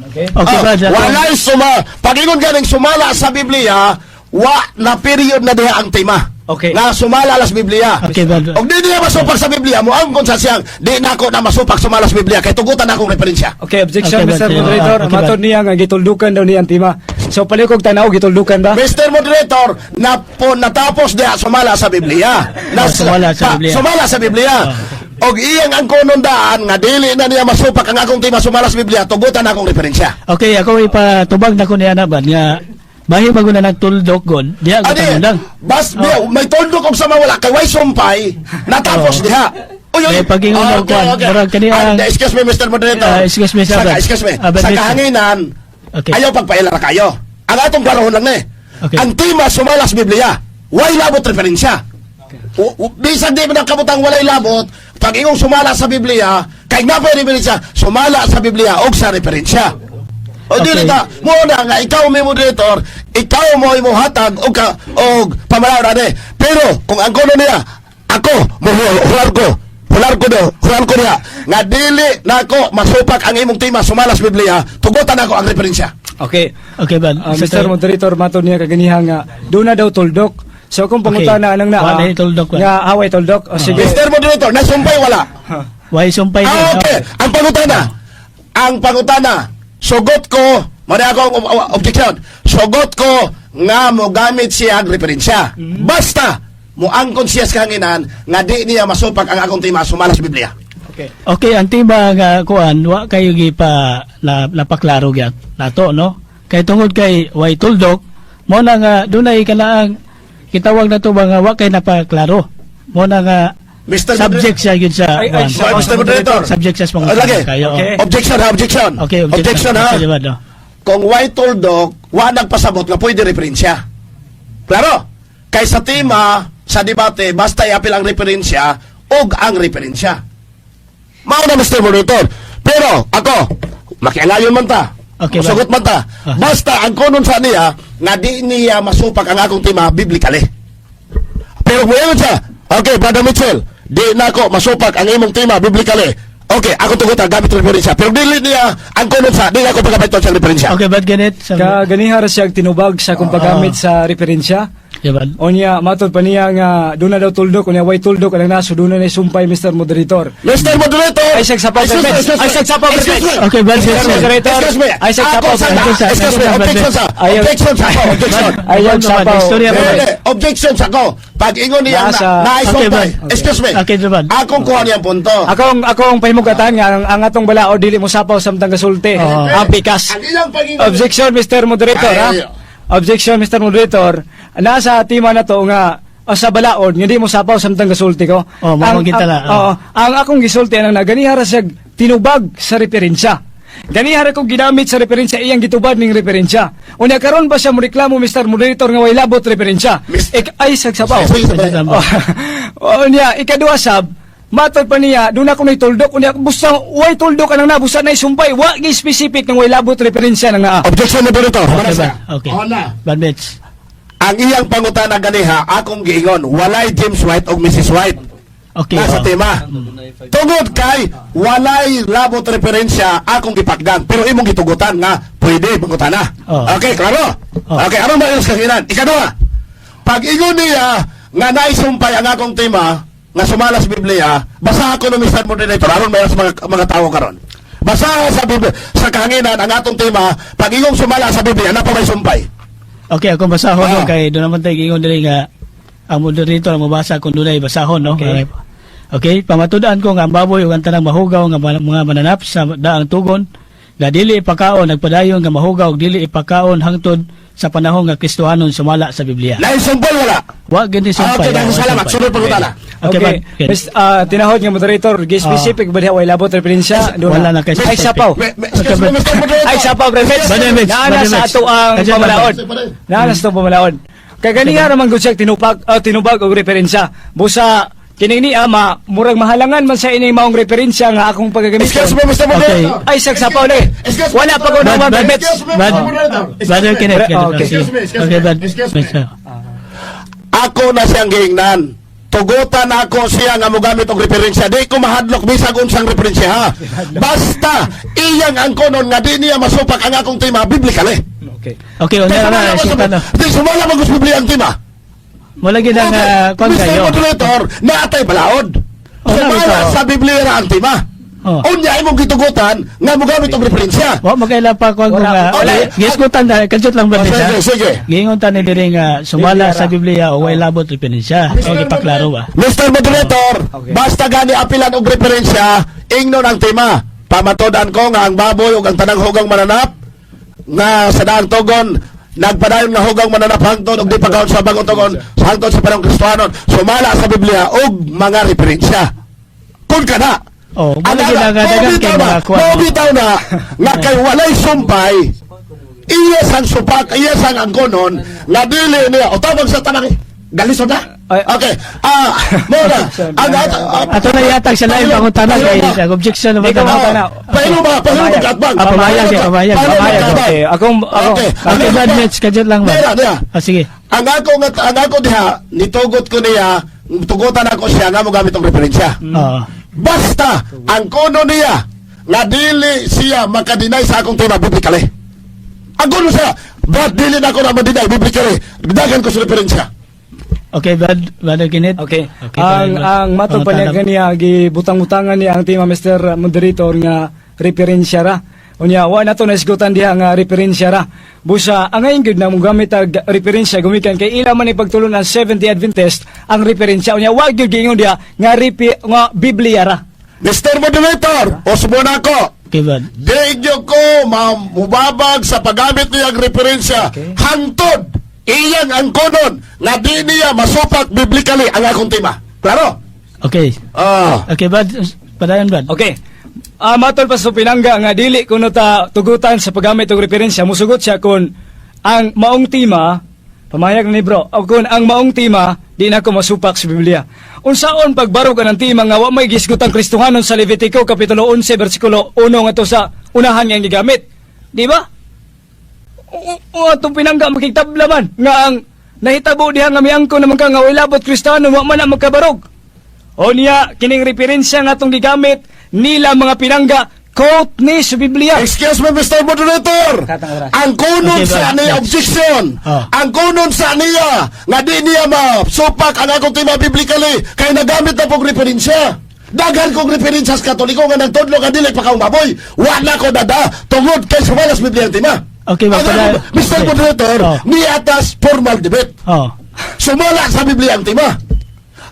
Okay. Okay, Ah, Brad. walay suma. Pag-ingon ganing sumala sa Biblia, wa na period na diha ang tema. Okay. Nga sumala las Biblia. Okay, Brad. Og di niya masupak sa Biblia, mo ang sa siyang di nako na masupak sumala sa Biblia kay tugutan akong referensya. Okay, objection, Okay, Mr. Brad. Moderator. Okay, Matod Brad. niya nga gituldukan daw niya ang tema. So palikog tanaw, gituldukan ba? Mr. Moderator, na po, natapos diha sumala sa Biblia. Oh, sumala sa Biblia. Sumala sa Biblia. Og iyang ang konon daan nga dili na niya masupak ang akong tema sumala sa Biblia, tugutan akong referensya. Okay, ako ipatubag na ko niya na ba nga bahi ba na nagtuldok god diha ko Ani, tanundang. bas oh, may tuldok og sama wala kay way sumpay, natapos Oh. diha. Uy, uy. May pag-ingon Ah, og kuwan. Murag kani ang- Excuse me, Mr. Moderator. Ah, excuse me, sir. Sa, excuse me. Ah, but Sa Mr. kahanginan, Okay. ayaw pagpaila ra kayo. Ang atong klarohon lang ni. Okay. Ang tema sumala sa Biblia. Way labot referensya. Bisan di man ang kabutang walay labot, pag ingong sumala sa Biblia, Kay nga pa referensya, sumala sa Biblia og sa referensya. O dili ta mo na nga ikaw may moderator, ikaw mo imo hatag og ka, og pamalaod ani. Pero kung ang kuno niya, ako mo hular ko. Hular ko do, hular ko niya nga dili nako masupak ang imong tema sumala sa Biblia, tugutan ako ang referensya. Okay. Okay ba? Mr. Moderator, matod niya kaganiha nga doon na daw tuldok. So kung pangutana anang naa Wala tuldok ba? nga away tuldok. O sige. Mr. Moderator, nasumpay wala? Why sumpay din? Ah, okay. Ang pangutana. Ang pangutana. Sugot ko, mali ako ang objection. Sugot ko nga mo gamit siya ang referensya. Basta mo angkon siya sa kahanginan nga di niya masupak ang akong tema sumala sa Biblia. Okay. Okay, ang tema nga kuan wa kayo gipa na, napaklaro gyud nato, no? Kay tungod kay way tuldok mo na nga dunay kanaang kitawag na to ba nga wa kay napaklaro. Mo na nga Mr. subject siya gyud sa Ay, ay, kuan. Sorry, Mr. Moderator. Subject siya sa mga Ah, lagi. kayo. Okay. Objection ha, objection. Okay, objection. Objection ha. Okay, no? Kung white tuldok, wa nagpasabot nga pwede referensya. Klaro? Kay sa tema, sa debate, basta iapil ang referensya og ang referensya. Mao na, Mr. Moderator. Pero ako, makialayon man ta. Okay, ba? Masugot man ta. Ah. Basta ang kunon sa niya nga di niya masupak ang akong tema biblically. Pero kung ingon siya, "Okay, Brother Mitchell, di na ako masupak ang imong tema biblically." Okay, ako tugutan gamit referensya. Pero dili niya ang kunon sa, di ako pagkabaiton sa referensya. Okay, bad ganit sa Kaganiha ra siya tinubag sa kung paggamit sa referensya. Yeah, bad. O niya, matod pa niya nga doon na daw tuldok, o niya way tuldok, anang naso, doon na na sumpay, Mr. Moderator. Mr. Moderator! Ay, sagsapaw, Excuse me, Brother. excuse me. Ay, sagsapaw, Brother. Excuse me. Okay, brother. Excuse me. Moderator. Excuse me. Ay, sagsapaw, Ako sa Brother. Excuse me. Objection sa. Ayaw. Objection sa ako. Objection. Ayaw, Naman, sapaw. istorya ba? Hindi, objection sa ako. Pag ingon niya na, Nasa- naisumpay. Okay, brother. Excuse me. Okay, brother. Akong kuha niyang punto. Akong pahimugatan nga ang atong balao dili mo sapaw samtang gasulti. Oo. Ang pikas. Ang ilang pag-ingon. Objection, Mr. Moderator, ha? Ay, Objection, Mr. Moderator. Nasa tema na to nga o sa balaod nga di mo sapaw samtang gasulti ko. Oh, mo Ang- kita ang- la, oh. Oo. Ang akong gisulti anang naganiha ra siya tinubag sa referensya. Ganiha ra ko ginamit sa referensya iyang gitubad ning referensya. Unya karon ba siya mo reklamo, Mr. Moderator, nga way labot referensya? Mr. Ay sagsapaw. Sige, sige. Oh, oh, niya, ikaduha sab, matod pa niya, doon ako na'y tuldok, unya, busa, way tuldok anang na, busa na'y sumpay, wa gi specific ng way labot referensya nang naa. Objection, Moderator. Okay, bad. Okay. Ona. Bad Mitch. Ang iyang pangutana ganiha, akong giingon, walay James White o Mrs. White. Okay. Nasa oh. tema. Tungod kay walay labot referensya akong gipakdan pero imong gitugutan nga pwede pangutana. Oh. Okay, klaro. Oh. Okay, aron ba sa kahinan? Ikaduha. Pag ingon niya nga naisumpay ang akong tema nga sumala sa Biblia, basa ako no, Mr. Moderator, aron ba sa mga tao karon. Basa sa Biblia, sa kahanginan ang atong tema, pag ingong sumala sa Biblia, na pa may sumpay. Okay, akong basahon no Ah. kay doon naman tayo giingon diri nga ang moderator ang mabasa kung dunay basahon, no. Okay. Okay, pamatud-an ko nga ang baboy ug ang tanang mahugaw nga mga mananap sa daang tugon nga dili ipakaon nagpadayon nga mahugaw ug dili ipakaon hangtod sa panahon nga Kristohanon sumala sa Biblia. Naisumpay wala? Wa gini sumpay. Okay, daghang wa salamat. sumpay. Sunod pangutana. Okay, Okay, bad. Okay. Tinahod nga moderator, gi specific ba diha way labot referensya? Doon Wala na kay Ay sapaw. Excuse me, Mr. Moderator. Ay sapaw, Brother Mitch. Brother Mitch, Naana Brother sa Mitch. ato ang Brother pamalaod. Mitch. Naana sa atong pamalaod. Kay ganiha raman gud siya tinubag og referensya. Busa kining ni ama murag mahalangan man sa ini maong referensya nga akong pagagamit. Excuse me, Mr. Moderator. Ay sagsapaw na. Excuse me, Wala pa ko Mr. naman, Brad, Brother Mitch. Excuse me, Brad, Mr. Moderator. Brother Kenneth, Okay. Kenneth, Excuse me, excuse Okay, me, Brad. excuse me. Mitch, ah. Ako na siyang giingnan. Tugutan ako siya nga mogamit og referensya. Di ko mahadlok bisag unsang referensya ha. Basta iyang ang konon nga di niya masupak ang akong tema biblically. Okay. Okay, unya Di na sumala na man sultan, no. Di sumala man sa Biblia ang tema. Wala gid ang kuan Mr. kayo. Moderator, naatay balaod. Oh, Sumala nabi sa Biblia ra ang tema. Oh. Unya imong gitugutan nga mogamit og referensya. Wa makaila pa kuan ko Wala, nga. wala. Gisgutan na kadyot lang ba Oh, siya? sige, sige. Giingon ta ni diri nga sumala Biblia sa ra. Biblia o way labot referensya. O gipaklaro ba? Mr. Moderator, Okay. basta gani apilan og referensya, ingnon ang tema. Pamatodan ko nga ang baboy ug ang tanang hugang mananap nga sa daang togon nagpadayon nga hugang mananap hangtod og di pagkaon sa bagong togon hangtod sa panahong Kristohanon sumala sa Biblia og mga referensya. Kun kana. Oh, wala gid ang dagan kay mga kuan. Mao bitaw na nga kay walay sumpay, iya sang supak, iya sang angkonon nga dili niya o tabang sa tanang galisod na. Ay, Okay. Ah, mo na. Ang Ato na yatag sa lain pangutana kay sa objection naman Di ko ta. mangutana. Pahilo ba? Pahilo ba kaatbang? Ah, pamayag, Pahilo ba? pamayag, Pahilo ba pamayag. kaatbang? Okay, ako Okay. Okay, Brad Mitch, kadyot lang ba? Diya, diya. Ah, sige. Ang ako diha, nitugot ko niya, tugutan ako siya nga mo gamit ang referensya. Oo. Basta ang kono niya nga dili siya makadeny sa akong tema biblically. Ang kono siya, but dili na ako na madeny biblically. Dagan ko sa referensya. Okay, Brad Kenneth. Okay. Okay, Ang Brad. ang matod pa niya Pangutana. kaniya gibutang-butangan niya ang tema, Mr. Moderator, nga referensya ra. Unya wa na to naisgutan diha nga referensya ra. Busa ang ngayon gyud na mo gamit og referensya gumikan kay ila man ipagtulon ang Seventh-day Adventist ang referensya. Unya wa gyud giingon diha nga repi, nga Biblia ra. Mr. Moderator, usbo na ako. Okay, Brad. Di nyo ko mamubabag sa paggamit niyang referensya. Okay. Hangtod, iyang ang konon nga di niya masupak biblically ang akong tema. Klaro? Okay. Ah. Okay, Brad. Padayon, Brad. Okay. Ah, matol pa sa pinangga nga dili kuno ta tugutan sa paggamit og referensya, musugot siya kung ang maong tema, pamayag na ni bro, o kung ang maong tema di na ko masupak sa Biblia. Unsaon pagbarog ang tema nga wa may gisgutang Kristohanon sa Levitico kapitulo 11 bersikulo 1 ngadto sa unahan nga gigamit? Di ba? O atong pinangga makigtabla man nga ang nahitabo diha nga miangko naman ka nga walay labot Kristiyano, wa man na magkabarog. O niya, kining referensya nga atong gigamit nila mga pinangga, quote ni sa Biblia. Excuse me, Mr. Moderator. Katang oras. Ang kunon Okay, sa ba? niya objection. Oh. Ang kunon sa niya nga di niya masupak ang akong tema biblically kay nagamit na pong referensya. Daghan kong referensya sa Katoliko nga nagtudlo nga dili pa kaong baboy. Wala ko dada tungod kay sumalas Biblia ang tema. Okay, ba, Ang Mr. Moderator, Oh. ni atas formal debate. Oh. Sumala sa Biblia ang tema.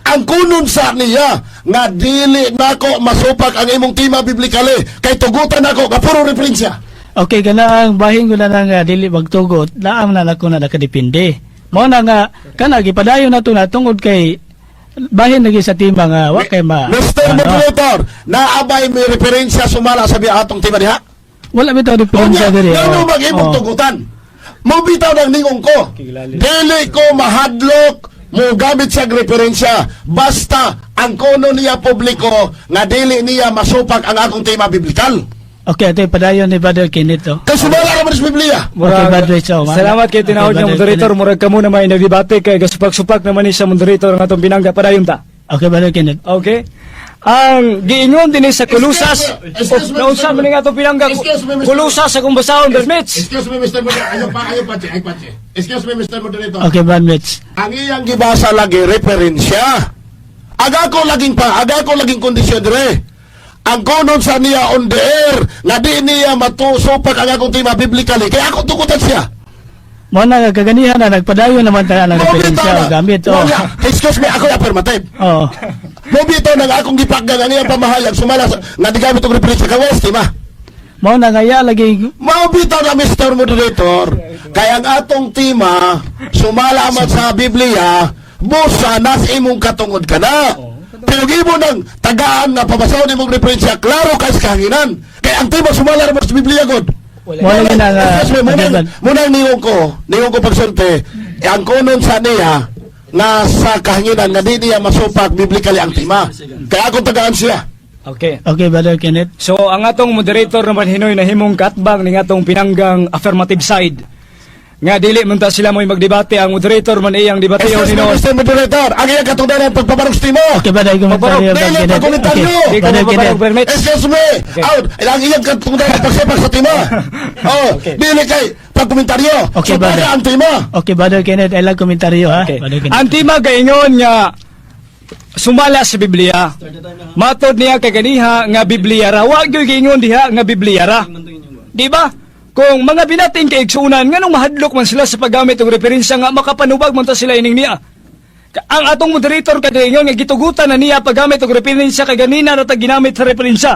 Ang kunon sa niya nga dili nako masupak ang imong tema biblically kay tugutan nako nga puro referensya. Okay, kana ang bahin ko na lang nga dili magtugot, laam na nako na nakadepende. Mao na nga kana gipadayon na to na tungod kay bahin lagi sa tema nga wa kay ma. Mr. ano, Moderator, naabay may referensya sumala sa atong tema diha. Wala bitaw referensya Unya, diri. ngano Oh. mag imong Oh. tugutan? Mobitaw ng ningong ko. Dili ko mahadlok mo gamit sa referensya basta ang kono niya publiko nga dili niya masupak ang akong tema biblikal. Okay, ito padayon ni Brother Kenneth. Oh. Kay sumala naman sa Biblia. Okay, Brad Rich, oh, Salamat kay tinawag Okay, nga Brother moderator, Kenneth. murag kamo na may nagdebate kay gasupak-supak naman ni sa moderator ang atong pinangga, padayon ta. Okay, Brother Kenneth. Okay? Ang giingon din sa Kulusas. Excuse me, Naunsa man ni nga atong pinangga? Excuse me, Mr. Kulusas akong basahon, Brad Mitch. Excuse me, Mr. Moderator. Ayaw pa, ayaw pa, ay pa, Excuse me, Mr. Moderator. Okay, Brad Mitch. Ang iyang gibasa lagi referensya. Aga ko laging pa, aga ko laging kondisyon dire. Ang konon sa niya on the air, nga di niya matusupak ang akong tema biblically. Kaya ako tukutan siya. Mao na nga kaganihan na nagpadayon naman ta ang referensya Mobitaw o na. gamit. Oh. Wala. Excuse me, ako yung affirmative. Oh. Mobitaw na nga akong gipakgan ang iyang pamahayag. Sumala sa, nga di gamit ang referensya kay West, di ba? Mao na nga iya lagi Mabitaw na, Mr. Moderator, kaya ang atong tema, sumala man sa Biblia, busa nas imong katungod ka na. Pero imo nang tagaan nga pabasahon imong referensya, klaro kay sa kahanginan. Kaya ang tema sumala naman sa Biblia god. Mao lagi na nga Excuse me, okay, Brad. munang ningong ko pagsulti, eh, ang kunon sa niya, nga sa kahanginan nga di niya masupak biblically ang tema. Kaya akong tagaan siya. Okay. Okay, Brother Kenneth. So ang atong moderator naman hinoy na himong katbang ning atong pinanggang affirmative side. Nga dili man ta sila mo'y magdebate, ang moderator man iyang debate Excuse me, hinuon. Mr. Moderator, ang iyang katungdanan pagpabarog sa tema. Okay, Brother, komentaryo, Dili, Brother Kenneth. pagkomentaryo. Okay, Di ko Brother mapabarog, Kenneth. Brad Mitch. Excuse me. Out. Ang iyang katungdanan pagsipak sa tema. Oh, Okay. dili kay pagkomentaryo. Okay, so, brother. para ang tema. Okay, Brother Kenneth, ay lang komentaryo ha. Okay. Brother Kenneth. Ang tema gaingon nga sumala sa Biblia. Matod niya kaganiha nga Biblia ra. Wa gyud giingon diha nga Biblia ra. Di ba? Kung mga binating kaigsuonan nganong mahadlok man sila sa paggamit og referensya nga makapanubag man ta sila ining niya. Ang atong moderator kagaingon nga gitugutan na niya paggamit og referensya kay ganina ra ta ginamit sa referensya.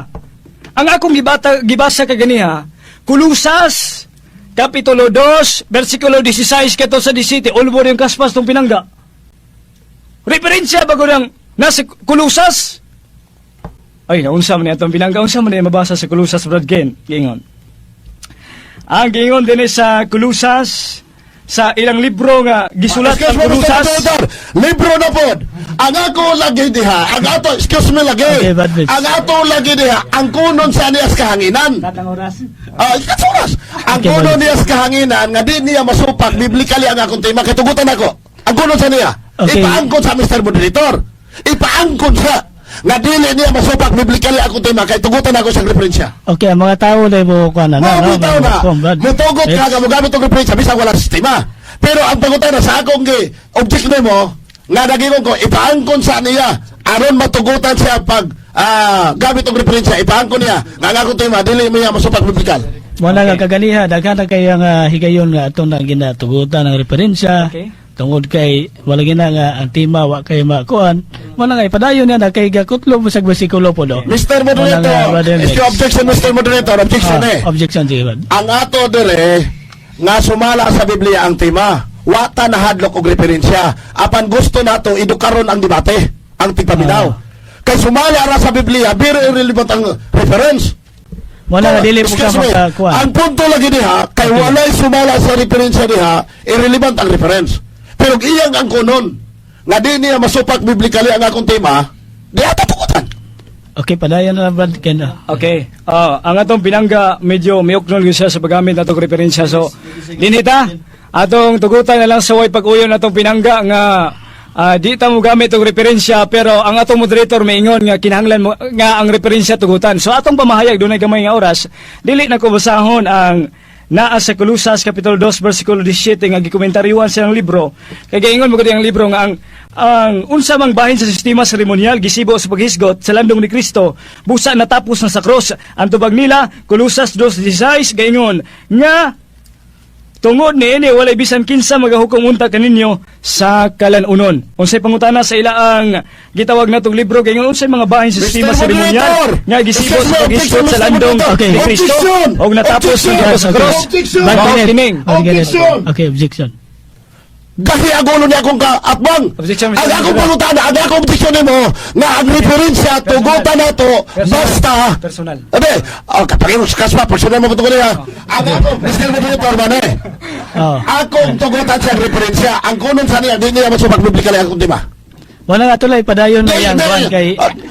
Ang akong gibasa kaganiha, Kulusas Kapitulo 2, versikulo 16 kato sa 17, ulbo yung kaspas tong pinangga. Referensya bago ng nasa Kulusas. Ay, naunsa man niya itong pinangga. Unsa man niya mabasa sa Kulusas, Brad Ken? Giingon. Ang giingon din sa Kulusas, sa ilang libro nga gisulat Excuse ang me, Mr. Kulusas. Moderator. Libro na pod. Ang ako lagi diha, ang ato, excuse me lagi. Okay, bad bitch. Ang ato lagi diha, ang kunon sa niyas kahanginan. Katang oras. Ah, katsuras. Ang Okay, kunon bad. niya sa kahanginan nga di niya masupak biblically ang akong tema kay tugutan ako. Ang kunon sa niya. Okay. Ipaangkon sa Mr. Moderator. Ipaangkon sa nga dili niya masupak biblically akong tema kay tugutan ako sa referensya. Okay, ang mga tao na mo kuan na, Mo no? bitaw na. Kuan, Brad. Mutugot ka Mitch. nga mogamit og referensya bisan wala sistema. Pero ang pangutana sa akong gi object nimo nga nagingon ko ipaangkon sa niya aron matugutan siya pag gamit og referensya, ipaangkon niya nga ang akong tema dili niya masupak biblikal. Wala nga kaganiha, daghan na kay nga higayon nga atong nang ginatugutan ng referensya. Okay. Tungod kay wala gina nga ang tema wa kay makuan. Wala nga ipadayon niya na kay gakutlo mo sa bersikulo po do. Mr. Wala nga, Moderator, Brother is Mitch. your objection, Mr. Moderator, objection Ah, eh. Objection sige Brad. Ang ato dire nga sumala sa Biblia ang tema, wa ta nahadlok og referensya. Apan gusto nato edukaron ang debate, ang tigpaminaw. Kay sumala ra sa Biblia, very irrelevant ang reference. Wala nga dili mo ka Excuse me, makakuan. ang punto lagi diha, kay walay sumala sa referensya diha, irrelevant ang reference. Pero iyang ang kunon, nga di niya masupak biblically ang akong tema, di ata tugutan. Okay, padayon na lang, Brad Ken. Okay. Ang atong pinangga medyo miuknol gyud siya sa paggamit natong referensya. So, dinita atong tugutan na lang sa way pag-uyon atong pinangga nga di ta mo gamit og referensya, pero ang atong moderator maingon nga kinahanglan mo nga ang referensya tugutan. So atong pamahayag, dunay gamay nga oras, dili na ko basahon ang naa sa Kulusas kapitulo 2 bersikulo 17 nga gikomentaryuan sa iyang libro. Kay gaingon mo gud ang libro nga ang unsa mang bahin sa sistema seremonial gisibo sa paghisgot sa landong ni Kristo busa natapos na sa cross. Ang tubag nila, Kulusas 2:16, gaingon nga tungod niini walay bisan kinsa magahukom unta kaninyo sa kalanunon. Unsay pangutana sa ilaang gitawag natong libro, gaingon unsay mga bahin sa Mr. sistema seremonial Moderator! nga gisibo Excuse sa me, paghisgot objection, sa Mr. landong Moderator! ni Kristo Objection! og natapos Objection! na sa cross. Objection! Mao Brad kining Kenneth. Objection! Okay, objection. Gahi ang ulo niya akong kaatbang. Objection, Mr. Ang akong Moderator. pangutana, ang akong objection nimo nga ang referensya tugutan nato Personal. basta Personal. Abe, oh, kapag kaspa, personal mo ko niya. Ang akong, Mr. Moderator, man eh. Oh. Akong tugutan siya ang referensya. Ang kunon sa niya, di niya masubag biblikal ang akong tema. Wala nga tulay padayon na Di, yang di, kuan kay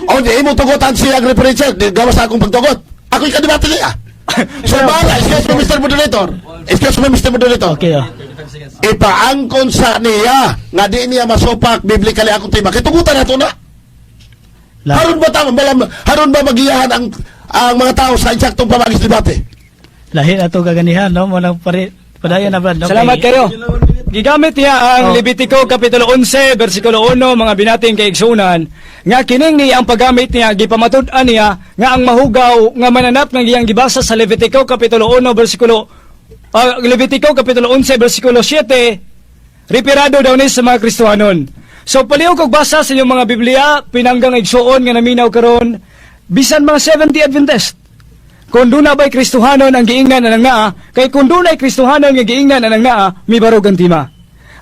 Oh, di mo tugutan siya ang referensya, di gawas sa akong pagtugot. Ako ikadebate niya. So, bala, excuse me, Mr. Moderator. Excuse me, Mr. Moderator. Okay, oh. Ipaangkon sa niya nga di niya masupak biblically akong tema. Kay tugutan nato na. Haron ba tama balam, haron ba magiyahan ang mga tao sa insaktong pamagis debate? Lahi na to kaganihan no, mo nang pare padayon na Brad no. Salamat Kay- kayo. Gigamit niya ang Oh. Levitico Kapitulo 11, versikulo 1, mga binating kaigsunan, nga kining niya ang paggamit niya, gipamatud-an niya, nga ang mahugaw, nga mananap nga iyang gibasa sa Levitico Kapitulo 1, versikulo, Levitico Kapitulo 11, versikulo 7, referado daw ni sa mga Kristohanon. So paliw kog basa sa inyong mga Biblia, pinanggang igsuon nga naminaw karon, bisan mga 70 Adventist. Kung doon ba'y Kristohanon ang giingnan anang naa, kay kung doon ay Kristohanon nga giingnan anang naa, mibarog ang tima.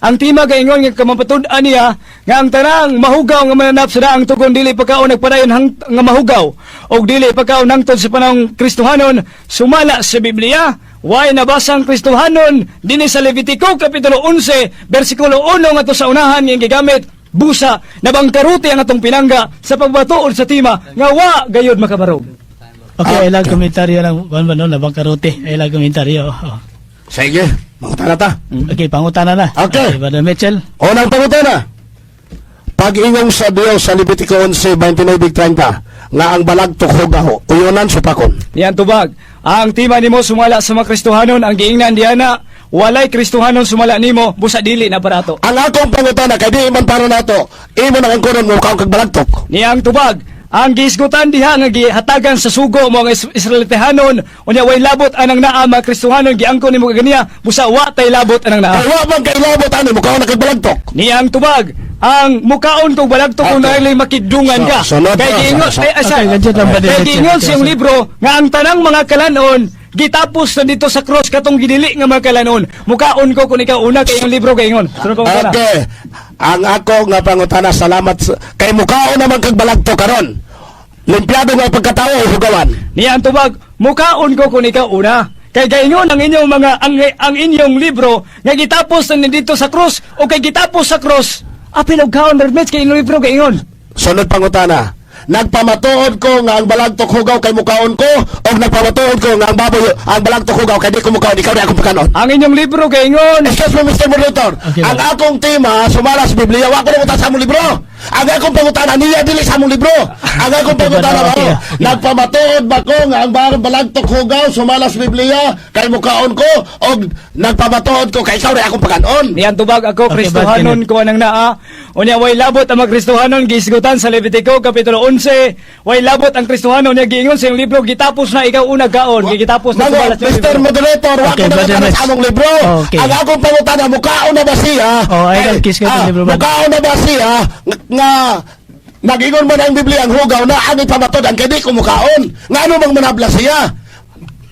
Ang tima gaingon nga kamapatud-an niya nga ang tanang mahugaw nga mananap sa daang tugon dili pagkaon nagpadayon nga mahugaw og dili pagkaon hangtod sa panahong Kristohanon sumala sa Biblia. Way nabasa ang Kristohanon dinhi sa Levitico kapitulo 11 bersikulo 1 ngadto sa unahan nga gigamit busa nabangkaruti ang atong pinangga sa pagbatuod sa tima nga wa gayud makabarog. Okay, ilang komentaryo lang kuan ba no, labang karote. Ilang komentaryo. Oh. Sige, mangutana ta. Okay, pangutana na. Okay. Brother Mitchell. Unang pangutana. Pag-ingong sa Dios sa Levitico 11:29-30 nga ang balagtok hugaho, uyonan supakon. Niyan tubag. Ang tima nimo sumala sa mga Kristohanon, ang giingnan diana, walay Kristohanon sumala nimo, busa dili na barato. Ang akong pangutana kay di man para nato, imo nang ang kunon mo kaon kag balagtok. Niyang tubag, ang gihisgutan diha nga gihatagan sa sugo mo ang Israelitehanon, unya way labot anang naa mga Kristohanon, giangkon nimo kaganiya, busa wa tay labot anang naa. Kay wa man kay labot ani mo kaon kag balagtok. Niyang tubag, ang mukaon kog balagtok kung nailay makidungan ka. Sunod Kay na, giingon, ay, ay, Okay, legit lang ba kay din? giingon sa iyong libro nga ang tanang mga kalanon gitapos na dito sa cross katong gidili nga mga kalanon. Mukaon ko kung ikaw una kay iyong libro gaingon. Sunod pa ko na. Okay. Ang ako nga pangutana, salamat kay mukaon naman kag balagtok karon. Limpiado nga pagkatao o hugawan. Niya ang tubag, mukaon ko kung ikaw una. Kay gaingon ang inyong mga ang inyong libro nga gitapos na dito sa krus o kay gitapos sa krus. Apil og kaon, Brad Mitch, kay inyong libro gaingon. Sunod pangutana. Nagpamatuod ko nga ang balagtok hugaw kay mukaon ko o nagpamatuod ko nga ang baboy ang balagtok hugaw kay di ko mukaon, ikaw di akong pagkanon. Ang inyong libro gaingon. Excuse me, Mr. Moderator. Okay, Ang akong tema sumala sa Biblia, wa ko nangutana sa among libro. Ang akong pangutana niya dili sa among libro. Ang akong pangutana Okay, mao, nagpamatuod ba ko nga ang balagtok hugaw sumala sa Biblia kay mukaon ko o nagpamatuod ko kay ikaw di akong pagkanon? Niyan tubag ako, Okay, Kristohanon Brad. ko anang naa. Unya way labot ang mga Kristohanon giisgutan sa Levitico kapitulo 11. Way labot ang Kristohanon niya giingon sa iyong libro gitapos na ikaw una kaon, gitapos na Mango, sumala sa iyong Mr. libro. Moderator, wa Okay, ko Brother nangutana Mitch. sa among libro. Okay. Ang akong pangutana, mukaon na ba siya? Oh, ay, kiss ka sa libro, Brad. Mukaon na ba siya nga nagingon man ang Biblia ang hugaw na ang ipamatod ang kay di ko mukaon? Nga ano bang manabla siya?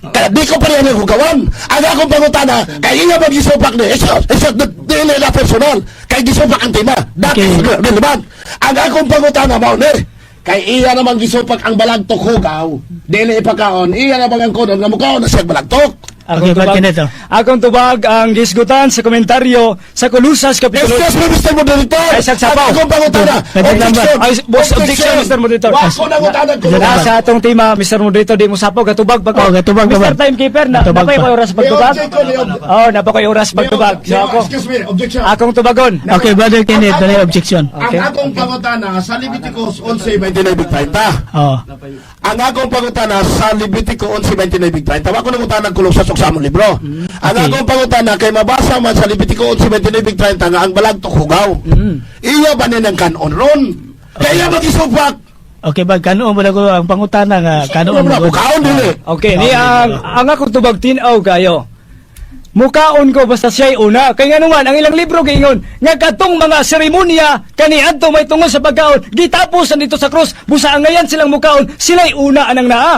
Kaya di ko pa rin ang hugawan. Ang akong pangutana, kay iya ba gisupak ni? It's dili na personal. Kay gisupak ang tema. That is relevant. Ang akong pangutana mao ni, kay iya naman gisupak ang balagtok hugaw, dili ipakaon, iya naman ang konon nga mukaon na siya balagtok. Akong Okay, Brad tubag, Kenneth, oh. akong tubag ang gisgutan sa komentaryo sa Kolusas kapitulo Excuse me, Mr. Moderator. Ay, sagsapaw. Ang akong pangutana, Pwede lang ba? objection. Ay, boss, objection, Mr. Moderator. Wa ko nangutana ko. Na sa atong tema, Mr. Moderator, di mo sapaw gatubag pa ko. Oh, gatubag pa Mr. ba? Timekeeper, na Gatubag napay pa. koy oras pagtubag. May objection, may objection. Oh, napay oras pagtubag. So ako, Excuse me, objection. akong tubagon. Okay, Brother Kenneth, dali objection. Okay. Ang akong pangutana sa Leviticus 11:29-30. Oh. Ang akong pangutana sa Levitico 11:29-30. Wa ko nangutana ang kulong sa sa among libro. Ang akong pangutana kay mabasa man sa Levitico 11:29-30 nga ang balagtok hugaw. Iya ba ni ng kanon ron? Kaya magisupak. Okay ba kanuon ba ko ang pangutana nga kanuon Ano mo? Mukaon dili. Okay, ni ang akong tubag tin-aw kayo. Mukaon ko basta siya'y una. Kay nga naman, ang ilang libro giingon, nga katong mga seremonya kaniadto may tungod sa pagkaon, gitapos dito sa krus, busa ang ngayan silang mukaon, sila'y una anang naa.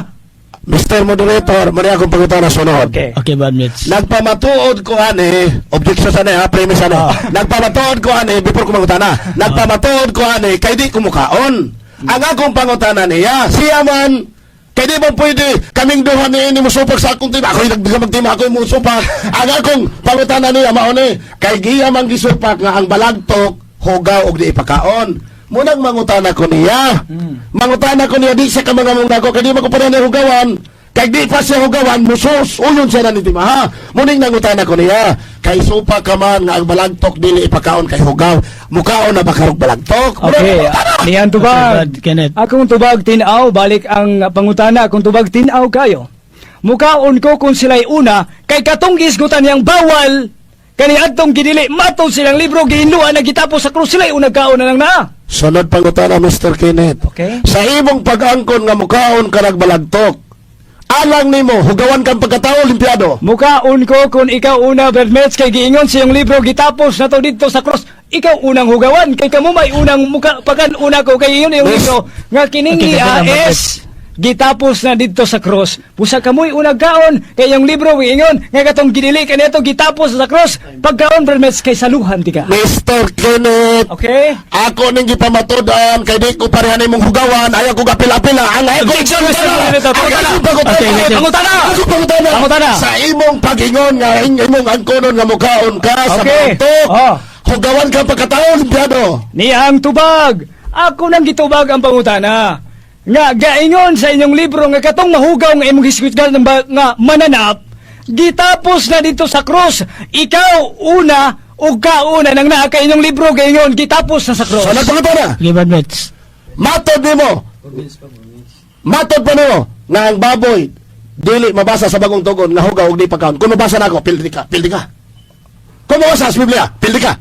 Mr. Moderator, mali akong pangutana sunod. Okay. Okay, Brad Mitch. Nagpamatuod ko ani, objection sana ha, premise sana. Nagpamatuod ko ani before ko mangutana. Nagpamatuod ko ani kay di ko mukaon. Ang akong pangutana niya, siya man kay di ba pwede kaming duha ni ini musupak sa akong tima. Ako yung magtima, ako yung musupak. Ang akong pangutana niya mao ni kay giya man gisupak nga ang balagtok hugaw og di ipakaon. Munang mangutana ko niya. Mangutana ko niya di siya ka mga mong kay di man ko pa na hugawan. Kay di pa siya hugawan, musos, uyon siya na ni Timaha. Muning nangutana ko niya, kay supa ka man nga ang balagtok dili ipakaon kay hugaw. Mukaon na ba karog balagtok? Munang Okay, nangutana. niyan Okay, tubag. Brad Kenneth. Akong tubag tin-aw, balik ang pangutana, akong tubag tin-aw kayo. Mukaon ko kung sila'y una, kay katong gisgutan niyang bawal, kaniadtong gidili, matod silang libro, gihinluan na gitapos sa krus, sila'y unag kaon na nang naa. Sunod pangutana, Mr. Kenneth. Okay. Sa imong pag-angkon nga mukaon ka balagtok, alang nimo hugawan kang pagkatao limpiado. Mukaon ko kung ikaw una, Brad Metz, kay giingon sa iyong libro, gitapos na to dito sa cross. Ikaw unang hugawan, kay kamo may unang muka, pakan una ko, kay iyon iyong Yes. libro, nga kining Okay, ni kasi lang, AS, gitapos na dito sa cross. Pusa kamoy unang kaon, kay iyong libro, giingon, nga katong ginili, kaniadto gitapos sa cross. Pagkaon, Brad Metz, kay saluhan di ka. Mr. Kenneth, Okay? ako ning gipamatudan kay di ko parehan nimong hugawan, ayaw ko gapila-pila. Ang ayaw ko Objection, Mr. Moderator. Ang akong pangutana. Okay, okay. Pangutana. Ang akong pangutana. Pangutana. Sa imong pag-ingon nga imong angkonon nga mukaon ka sa Okay. balagtok. Oh. Hugawan kang pagkatao limpiado. Niyang tubag. Ako nang gitubag ang pangutana. Nga gaingon sa inyong libro nga katong mahugaw nga imong hisgutan ng nga mananap gitapos na dito sa krus. Ikaw una ug kauna nang naa kay inyong libro gaingon gitapos na sa krus. Sunod pangutana. Okay, Brad Mitch. Matod nimo. Matod pa nimo nga ang baboy dili mabasa sa bagong tugon nga hugaw og di pagkaon. Kung mabasa nako, pildi ka, pildi ka. Kung mabasa sa Biblia, pildi ka.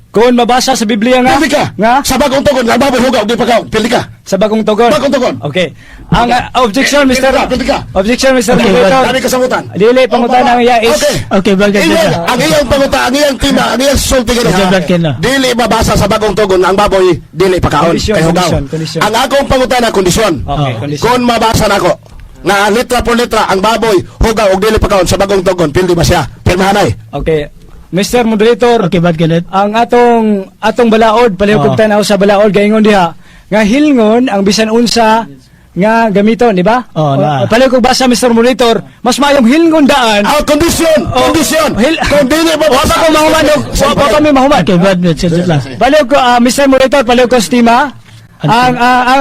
Kung mabasa sa Biblia nga Pildi ka. nga Sa bagong tugon nga ang baboy hugaw og di pagkaon, pildi ka. sa bagong tugon. Bagong tugon. Okay. Ang objection, Mr. Pildi ka, pildi ka. Objection, Mr. Okay, Moderator. Dami kasabutan. Dili pangutana ang iya is Okay. Okay, Brad Kenneth. Iyang, ang iyang panguta, ang iyang tima, ang iyang sulti Okay, ganun. Brad Kenneth. Dili mabasa sa bagong tugon ang baboy dili pakaon Kondisyon, kay hugaw. kondisyon, kondisyon. Ang akong pangutana kondisyon. Okay, Oh. kondisyon. Kung mabasa nako nga litra por litra ang baboy hugaw og dili pakaon sa bagong tugon, pildi ba siya? Pirmahanay. Okay. Mr. Moderator, Okay, Brad Kenneth. Ang atong atong balaod palihog Oo. tanaw sa balaod gaingon diha nga hilngon ang bisan unsa nga gamiton, di ba? Oo, na. Palihog ko basa, Mr. Monitor, mas maayong hilngon daan. Ah, kondisyon, kondisyon. Kung dili mo Wa pa ko mahuman, wa pa kami mahuman. Okay, Brad Mitch, sige lang. Palihog ko, Mr. Monitor, palihog ko sa tema. Ang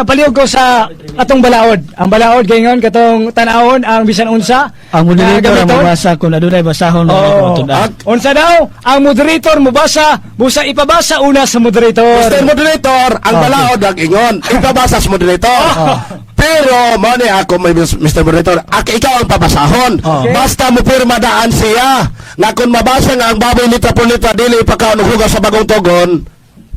palihog ko sa atong balaod. Ang balaod gaingon katong tan-awon ang bisan unsa Ang moderator nga ang gamiton. mabasa kung adunay basahon Oo. mga matudan. Unsa daw? Ang moderator mobasa, busa ipabasa una sa moderator. Mr. Moderator, ang balaod ang ingon, ipabasa sa moderator. Pero, mo ni ako, may Mr. Moderator, ikaw ang pabasahon. Okay. Basta mo pirma daan siya, nga kung mabasa nga ang baboy litra por litra, dili ipakaon og hugaw sa bagong togon,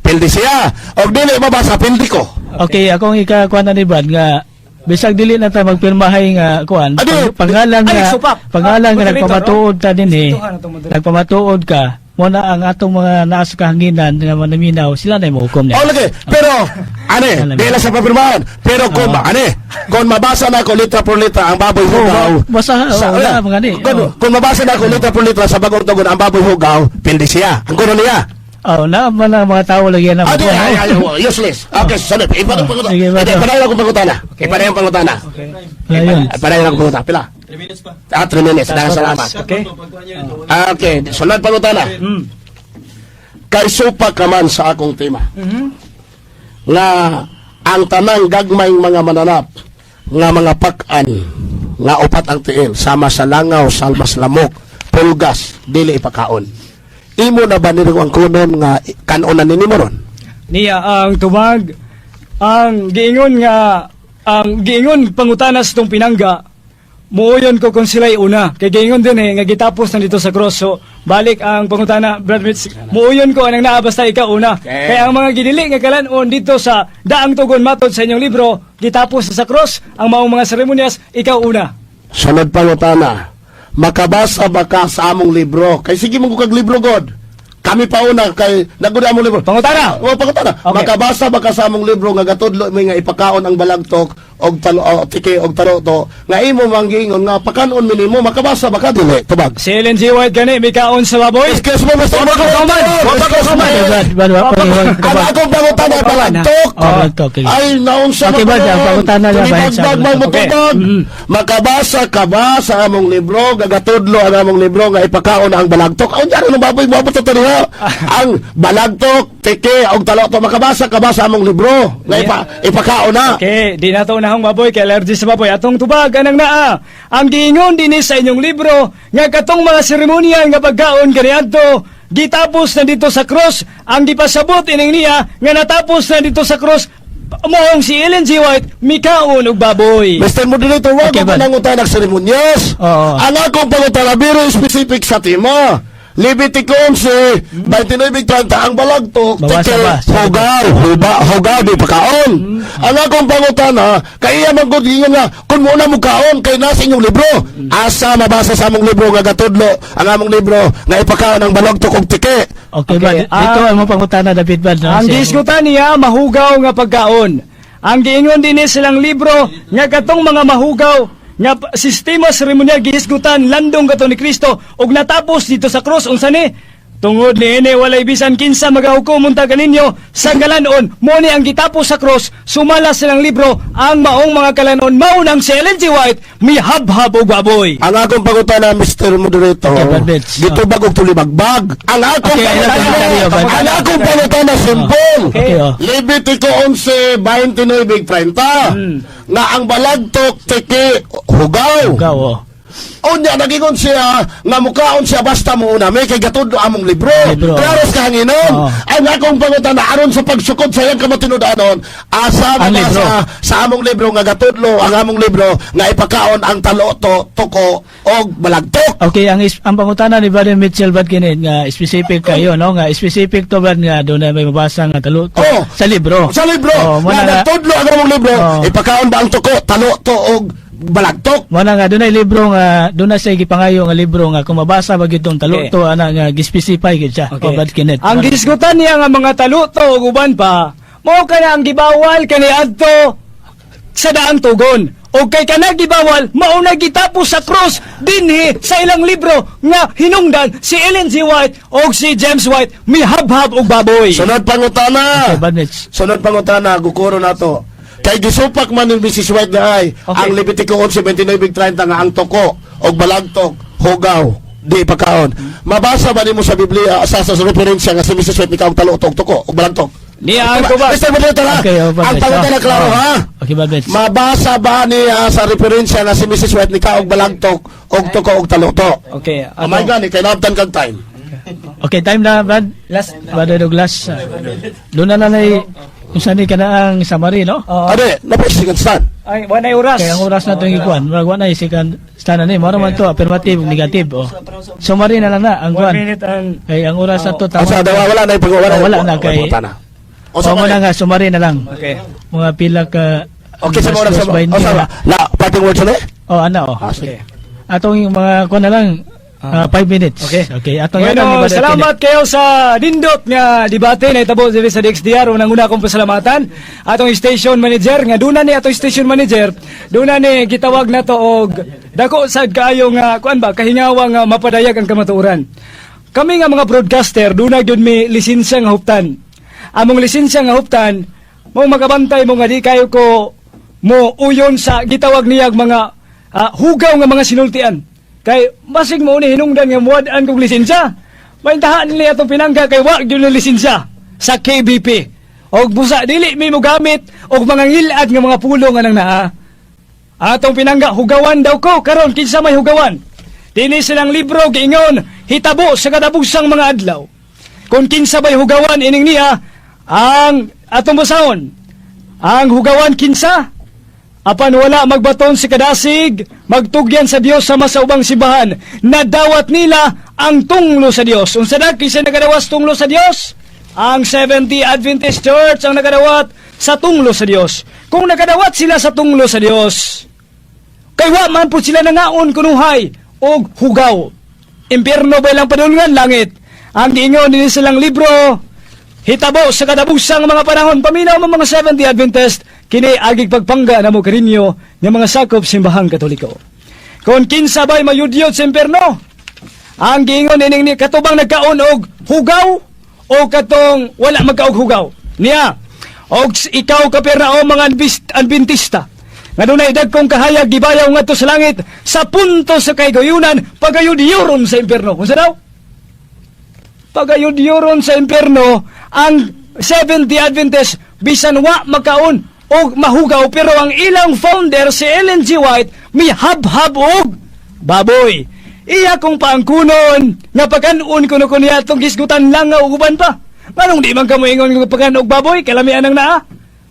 pildi siya. Og dili mabasa, pildi ko. Okay, akong ikakuan na ni Brad nga bisag dili na ta magpirmahay nga kuan, Adi, pangalan ay, nga supak. pangalan Ah, nga moderator, nagpamatuod ta dinhi. Respetuhan atong moderator. Nagpamatuod ka mo na ang atong mga naa sa kahanginan nga manaminaw, sila na mohukom niya. Oh, lagi. Pero, ane, Alam di lang sa papirmahan. Pero kung, ane, kung mabasa na ako litra por litra ang baboy hugaw, Basa, oo, wala, mga ni. kung mabasa na ako litra por litra sa bagong tugon ang baboy hugaw, pildi siya. Ang kuno niya. Oh, na man ang mga tao lagi na. Adi, ay, ay, oh, useless. Okay, sorry. Ipa pangutana. Sige, bato. Ipadayon akong pangutana. Ipadayon pangutana. Okay. Ayun. Ipadayon akong pangutana. Pila? 3 minutes pa. Ah, 3 minutes. Daghang salamat. Okay. Ah, okay, sunod pangutana. Kay supa ka man sa akong tema. Nga ang tanang gagmayng mga mananap nga mga pak-an nga upat ang tiil sama sa langaw, salmas lamok, pulgas, dili ipakaon. Imo na ba nito ang kunon nga kanon na ninimo ron? Niya ang tubag, ang giingon nga ang giingon pangutana sa tong pinangga, muuyon ko kung sila'y una. Kay giingon din eh, nga gitapos na dito sa cross. So, balik ang pangutana, Brad Mitch, muuyon ko anang naa basta ikaw una. Okay. Kaya ang mga gidili nga kalanon dito sa daang tugon matod sa inyong libro, gitapos na sa cross, ang maong mga seremonyas, ikaw una. Sunod pangutana, makabasa ba ka sa among libro? Kay sige mo kag libro god. Kami pa una kay naguna among libro. Pangutana! O pangutana. Okay. Makabasa ba ka sa among libro nga gatudlo mi nga ipakaon ang balagtok og talo o, tiki og taroto nga imo mang giingon nga pakanon mi nimo, makabasa ba ka dili? Tubag. Si Ellen G. White gani, may kaon sa baboy. Excuse mo, Mr. Wa pa ko kauman! Wa pa ko kauman! Okay, Brad, Brad, wa pa ko Ang akong pangutana balagtok. Oh, balagtok, okay. Ay, naon sa Okay, Brad, ang pangutana niya, bahin sa Tulibagbag mo Okay. mutubag. Makabasa ka ba sa among libro, gagatudlo ang among libro nga ipakaon ang balagtok? Ang diyan ang baboy mo to niya. Ang balagtok, tiki og taloto, makabasa ka ba sa among libro nga ipakaon na? Okay, di na to unahong baboy kay allergy sa baboy. Atong tubag anang naa. Ang giingon dinhi sa inyong libro nga katong mga seremonya nga pagkaon kaniadto gitapos na dito sa cross. Ang gipasabot ining niya nga natapos na dito sa cross, moong si Ellen G. White mikaon og baboy. Mr. Moderator, wag Okay, ko Brad. nangutana ng seremonyas. Oo. Ang akong pangutana, very specific sa tema. Levitico 11, 29:30, ang balagtok, Bawasa tiki, ba? hugaw, huba, hugaw, di pakaon. Ang akong pangutana, kay iya man gud ingon nga, kung muna mo kaon, kay nasa inyong libro. Asa mabasa sa among libro nga gatudlo, ang among libro nga ipakaon ang balagtok og tiki. Okay, Brad. Okay, Dito ang mga pangutana David Brad. No? Ang gisgutan niya mahugaw nga pagkaon. Ang giingon dinhi silang libro nga katong mga mahugaw nga sistema seremonyal gihisgutan landong kato ni Kristo ug natapos dito sa cross. Unsa ni? Tungod niini walay bisan kinsa magahukom unta kaninyo sa kalanon, mo ni ang gitapos sa cross. Sumala silang libro, ang maong mga kalanon mao nang si Ellen G. White mihabhab og baboy. Ang akong pangutana, Mr. Moderator, Okay, Brad Mitch. gitubag og tulibagbag. Ang akong Okay, pangutana, ayun, ang akong pangutana, simple. Okay, oh. Levitico 11, 29:30, nga ang balagtok, tiki, hugaw. Hugaw, oh. Unya, nagingon siya, nga mukaon siya basta mo una, may kay gatudlo among libro. Libro. Klaro sa kahanginon. Oo. Ang akong pangutana, aron sa pagsukod sa iyang kamatinudanon, asa Ang libro. mabasa sa among libro nga gatudlo, ang among libro nga ipakaon ang taloto, tuko, og balagtok. Okay, ang pangutana ni Brother Mitchell Brad kini nga specific kayo no, nga specific to Brad nga doon na may mabasa nga taluto Oh. sa libro. Sa libro, Oh, mo nga na nga, nagtudlo ang among libro, Oo. ipakaon ba ang tuko, taloto, og balagtok? mo na nga doon ay libro nga doon na siya gipangayo nga libro nga kung mabasa ba gyud tong taluto ana nga gispecify gyud siya. Okay. Oh, Brad Kenneth. Ang gisgutan niya nga mga taluto ug uban pa, mao kana ang gibawal kaniadto sa daang tugon. O kay kana gibawal, mao na gitapos sa cross dinhi sa ilang libro nga hinungdan si Ellen G. White og si James White mihabhab og baboy. Sunod pangutana. Okay, Brad Mitch. Sunod pangutana, gukuro na to. Kay gisupak man ni Mrs. White na ay ang Levitico 11:29-30 nga ang toko og balagtok hugaw di pakaon. Mabasa ba nimo sa Biblia sa referensya nga si Mrs. White mikaog talo og toko og balagtok? Niya ang tubag. Mr. Moderator ha. Okay, oh, Ang Brad Mitch, pangutana oh. klaro Oh. ha. Okay, Brad Mitch. Mabasa ba niya sa referensya nga si Mrs. White nikaog balagtok og toko og talo-to? Okay. Oh my God, kay naabtan kag time. Okay, time na, Brad. Last. Brad Douglas. Doon na lang ay kung saan ni ka na ang summary, no? Oo. Ade, napay second stand. Ay, wala oras. Kaya ang oras na itong ikuan, murag wa na second stand na ni. Mura man to, affirmative, negative. Oh. Summary na lang na ang One kuan. minute and Kay ang oras na to tama. Asa daw wala na ipag wala. Oh, wala na kay- pangutana. O Unsa mo man na ni? nga summary na lang. Okay. Mga pila ka Okay, sa mga sa 20 o sa na. la parting words na. Oh, ana oh. Ah, sige. Atong yung mga kuan na lang 5 minutes. Okay. Okay, atong yata ni Bueno, Brother salamat kayo sa nindot nga debate na itabo diri sa DXDR. Unang una akong pasalamatan atong station manager nga duna ni atong station manager, duna ni gitawag nato og dako sad kaayo nga kuan ba kahingawa nga mapadayag ang kamatuoran. Kami nga mga broadcaster duna gyud mi lisensya nga huptan. Among lisensya nga huptan mo makabantay mo nga di kayo ko mo uyon sa gitawag niyag mga hugaw nga mga sinultian. Kay basig mo ni hinungdan nga muad-an kog lisensya. Maintahan nila atong pinangga kay wa gyud ni lisensya sa KBP. Og busa dili mi mogamit og mga ngilad nga mga pulong nga nang naa. Atong pinangga hugawan daw ko karon kinsa may hugawan. Dini silang libro giingon hitabo sa katapugsang mga adlaw. Kung kinsa bay hugawan ining niya ang atong basahon. Ang hugawan kinsa? Apan wala magbaton si kadasig, magtugyan sa Dios sama sa ubang simbahan. Nadawat nila ang tunglo sa Dios. Unsa dag kinsa nagadawas tunglo sa Dios? Ang Seventh-day Adventist Church ang nagadawat sa tunglo sa Dios. Kung nagadawat sila sa tunglo sa Dios, kay wa man po sila nangaon kunuhay og hugaw. Impyerno ba ilang padulngan langit? Ang giingon dinhi silang libro, hitabo sa kadabusang mga panahon, paminaw mo mga Seventh-day Adventist, kini agig pagpangga namo kaninyo nga mga sakop simbahang Katoliko. Kung kinsa ba'y mayudyot sa impyerno, ang giingon ining ni katubang nagkaon og hugaw o katong wala magkaog hugaw. Niya, og ikaw Capernaum mga Adventista, nga dunay dagkong kahayag gibayaw ngadto sa langit sa punto sa kahigayunan pagayudyuron sa impyerno. Unsa daw? Pagayudyuron sa impyerno ang Seventh-day Adventist bisan wa magkaon og mahugaw, pero ang ilang founder si Ellen G. White mihabhab og baboy. Iya kong paangkunon nga pagkanon kuno ko niya atong gisgutan lang nga og uban pa. Nganong di man kamo ingon nga pagkanon og baboy kalamian ang naa?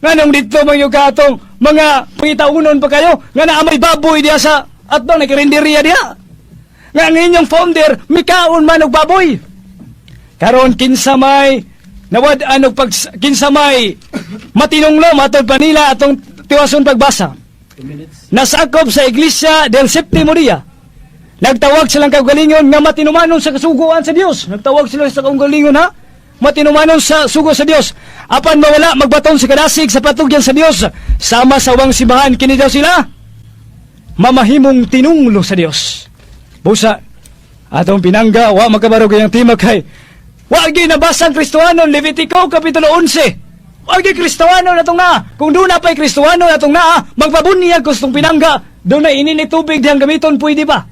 Nganong dito man yung katong mga pangitaunon pa kayo nga naa may baboy diha sa atbang nagkarinderiya diha? Nga ang inyong founder mikaon man og baboy. Karon kinsa may nawad-an og pag kinsa may matinunglo matod pa nila atong tiwason pagbasa. Nasakop sa Iglesia del Septimo Dia. Nagtawag silang kaugalingon nga matinumanon sa kasuguan sa Dios. Nagtawag sila sa kaugalingon ha. Matinumanon sa sugo sa Dios. Apan mawala magbaton sa kadasig sa patugyan sa Dios. Sama sa uwang simbahan kini daw sila mamahimong tinunglo sa Dios. Busa atong pinangga wa makabarog ang tema kay wa gyud nabasa ang Kristohanon Levitico kapitulo 11. Wa gyud Kristohanon atong naa. Kung doon na pa'y Kristohanon atong naa, magpabunyag gustong pinangga, doon na ini ni tubig diyang gamiton pwede ba?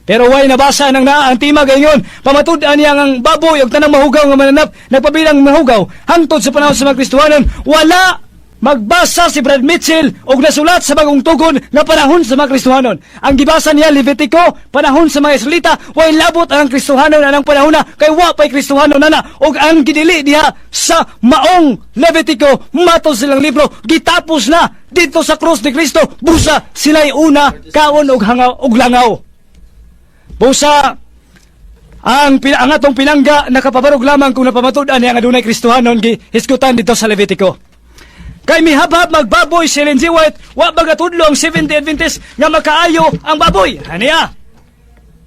Pero way nabasa nang naa ang tema gayon. Pamatud-an niya ang baboy ug tanang mahugaw nga mananap nagpabilang mahugaw hangtod sa panahon sa mga Kristohanon. Wala magbasa si Brad Mitchell og nasulat sa Bagong Tugon nga panahon sa mga Kristohanon. Ang gibasa niya Levitico, panahon sa mga Israelita, way labot ang Kristohanon anang panahon na kay wa pay Kristohanon nana og ang gidili diha sa maong Levitico matod silang libro gitapos na dito sa krus ni Kristo busa sila'y una kaon og hangaw og langaw. Busa ang atong pinangga nakapabarog lamang kung napamatud-an niya nga dunay Kristohanon gi hisgutan dito sa Levitico. Kay mihabhab magbaboy si Ellen G. White, wa ba gatudlo ang Seventh-day Adventist nga makaayo ang baboy? Aniya.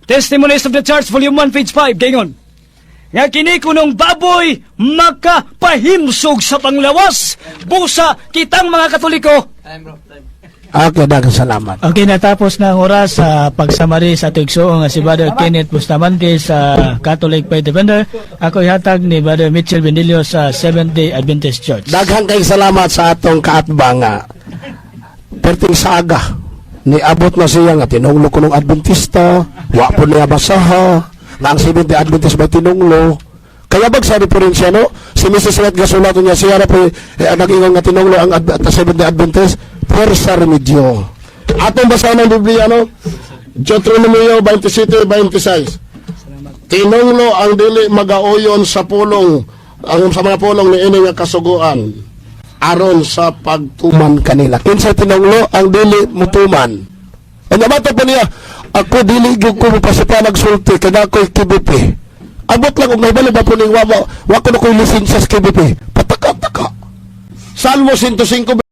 Testimonies of the Church Volume 1 page 5 gayon. Nga kini kunong baboy makapahimsog sa panglawas. Busa kitang mga Katoliko Time, bro, time. Okay, daghang salamat. Okay, natapos na ang oras sa pagsamari sa atong igsuon nga si Brother Kenneth Bustamante sa Catholic Faith Defender. Ako ihatag ni Brother Mitchell Benilio sa Seventh-day Adventist Church. Daghang kay salamat sa atong kaatbanga. Perting saga niabot na siya nga tinunglo ko ng Adventista, wa po niya basaha, nga ang Seventh-day Adventist ba tinunglo. Kaya bag sa referensya, no? Si Mrs. White gasulat niya siya ra po eh, nag-ingon nga tinunglo ang Seventh-day Adventist, Fuerza Remedyo. Atong basahan ng Biblia, no? Deuteronomio 27:26. Tinunglo ang dili magaoyon sa pulong ang sa mga pulong ni ini nga kasuguan aron sa pagtuman kanila. Kinsa tinunglo ang dili mutuman? Ang mata pa niya, ako dili gyud ko mopasipanag sulti kay ako'y KBP. Abot lang og nahibalo ba po ning wa wa ko na ko'y lisensya sa KBP. Pataka-taka. Salmo 105.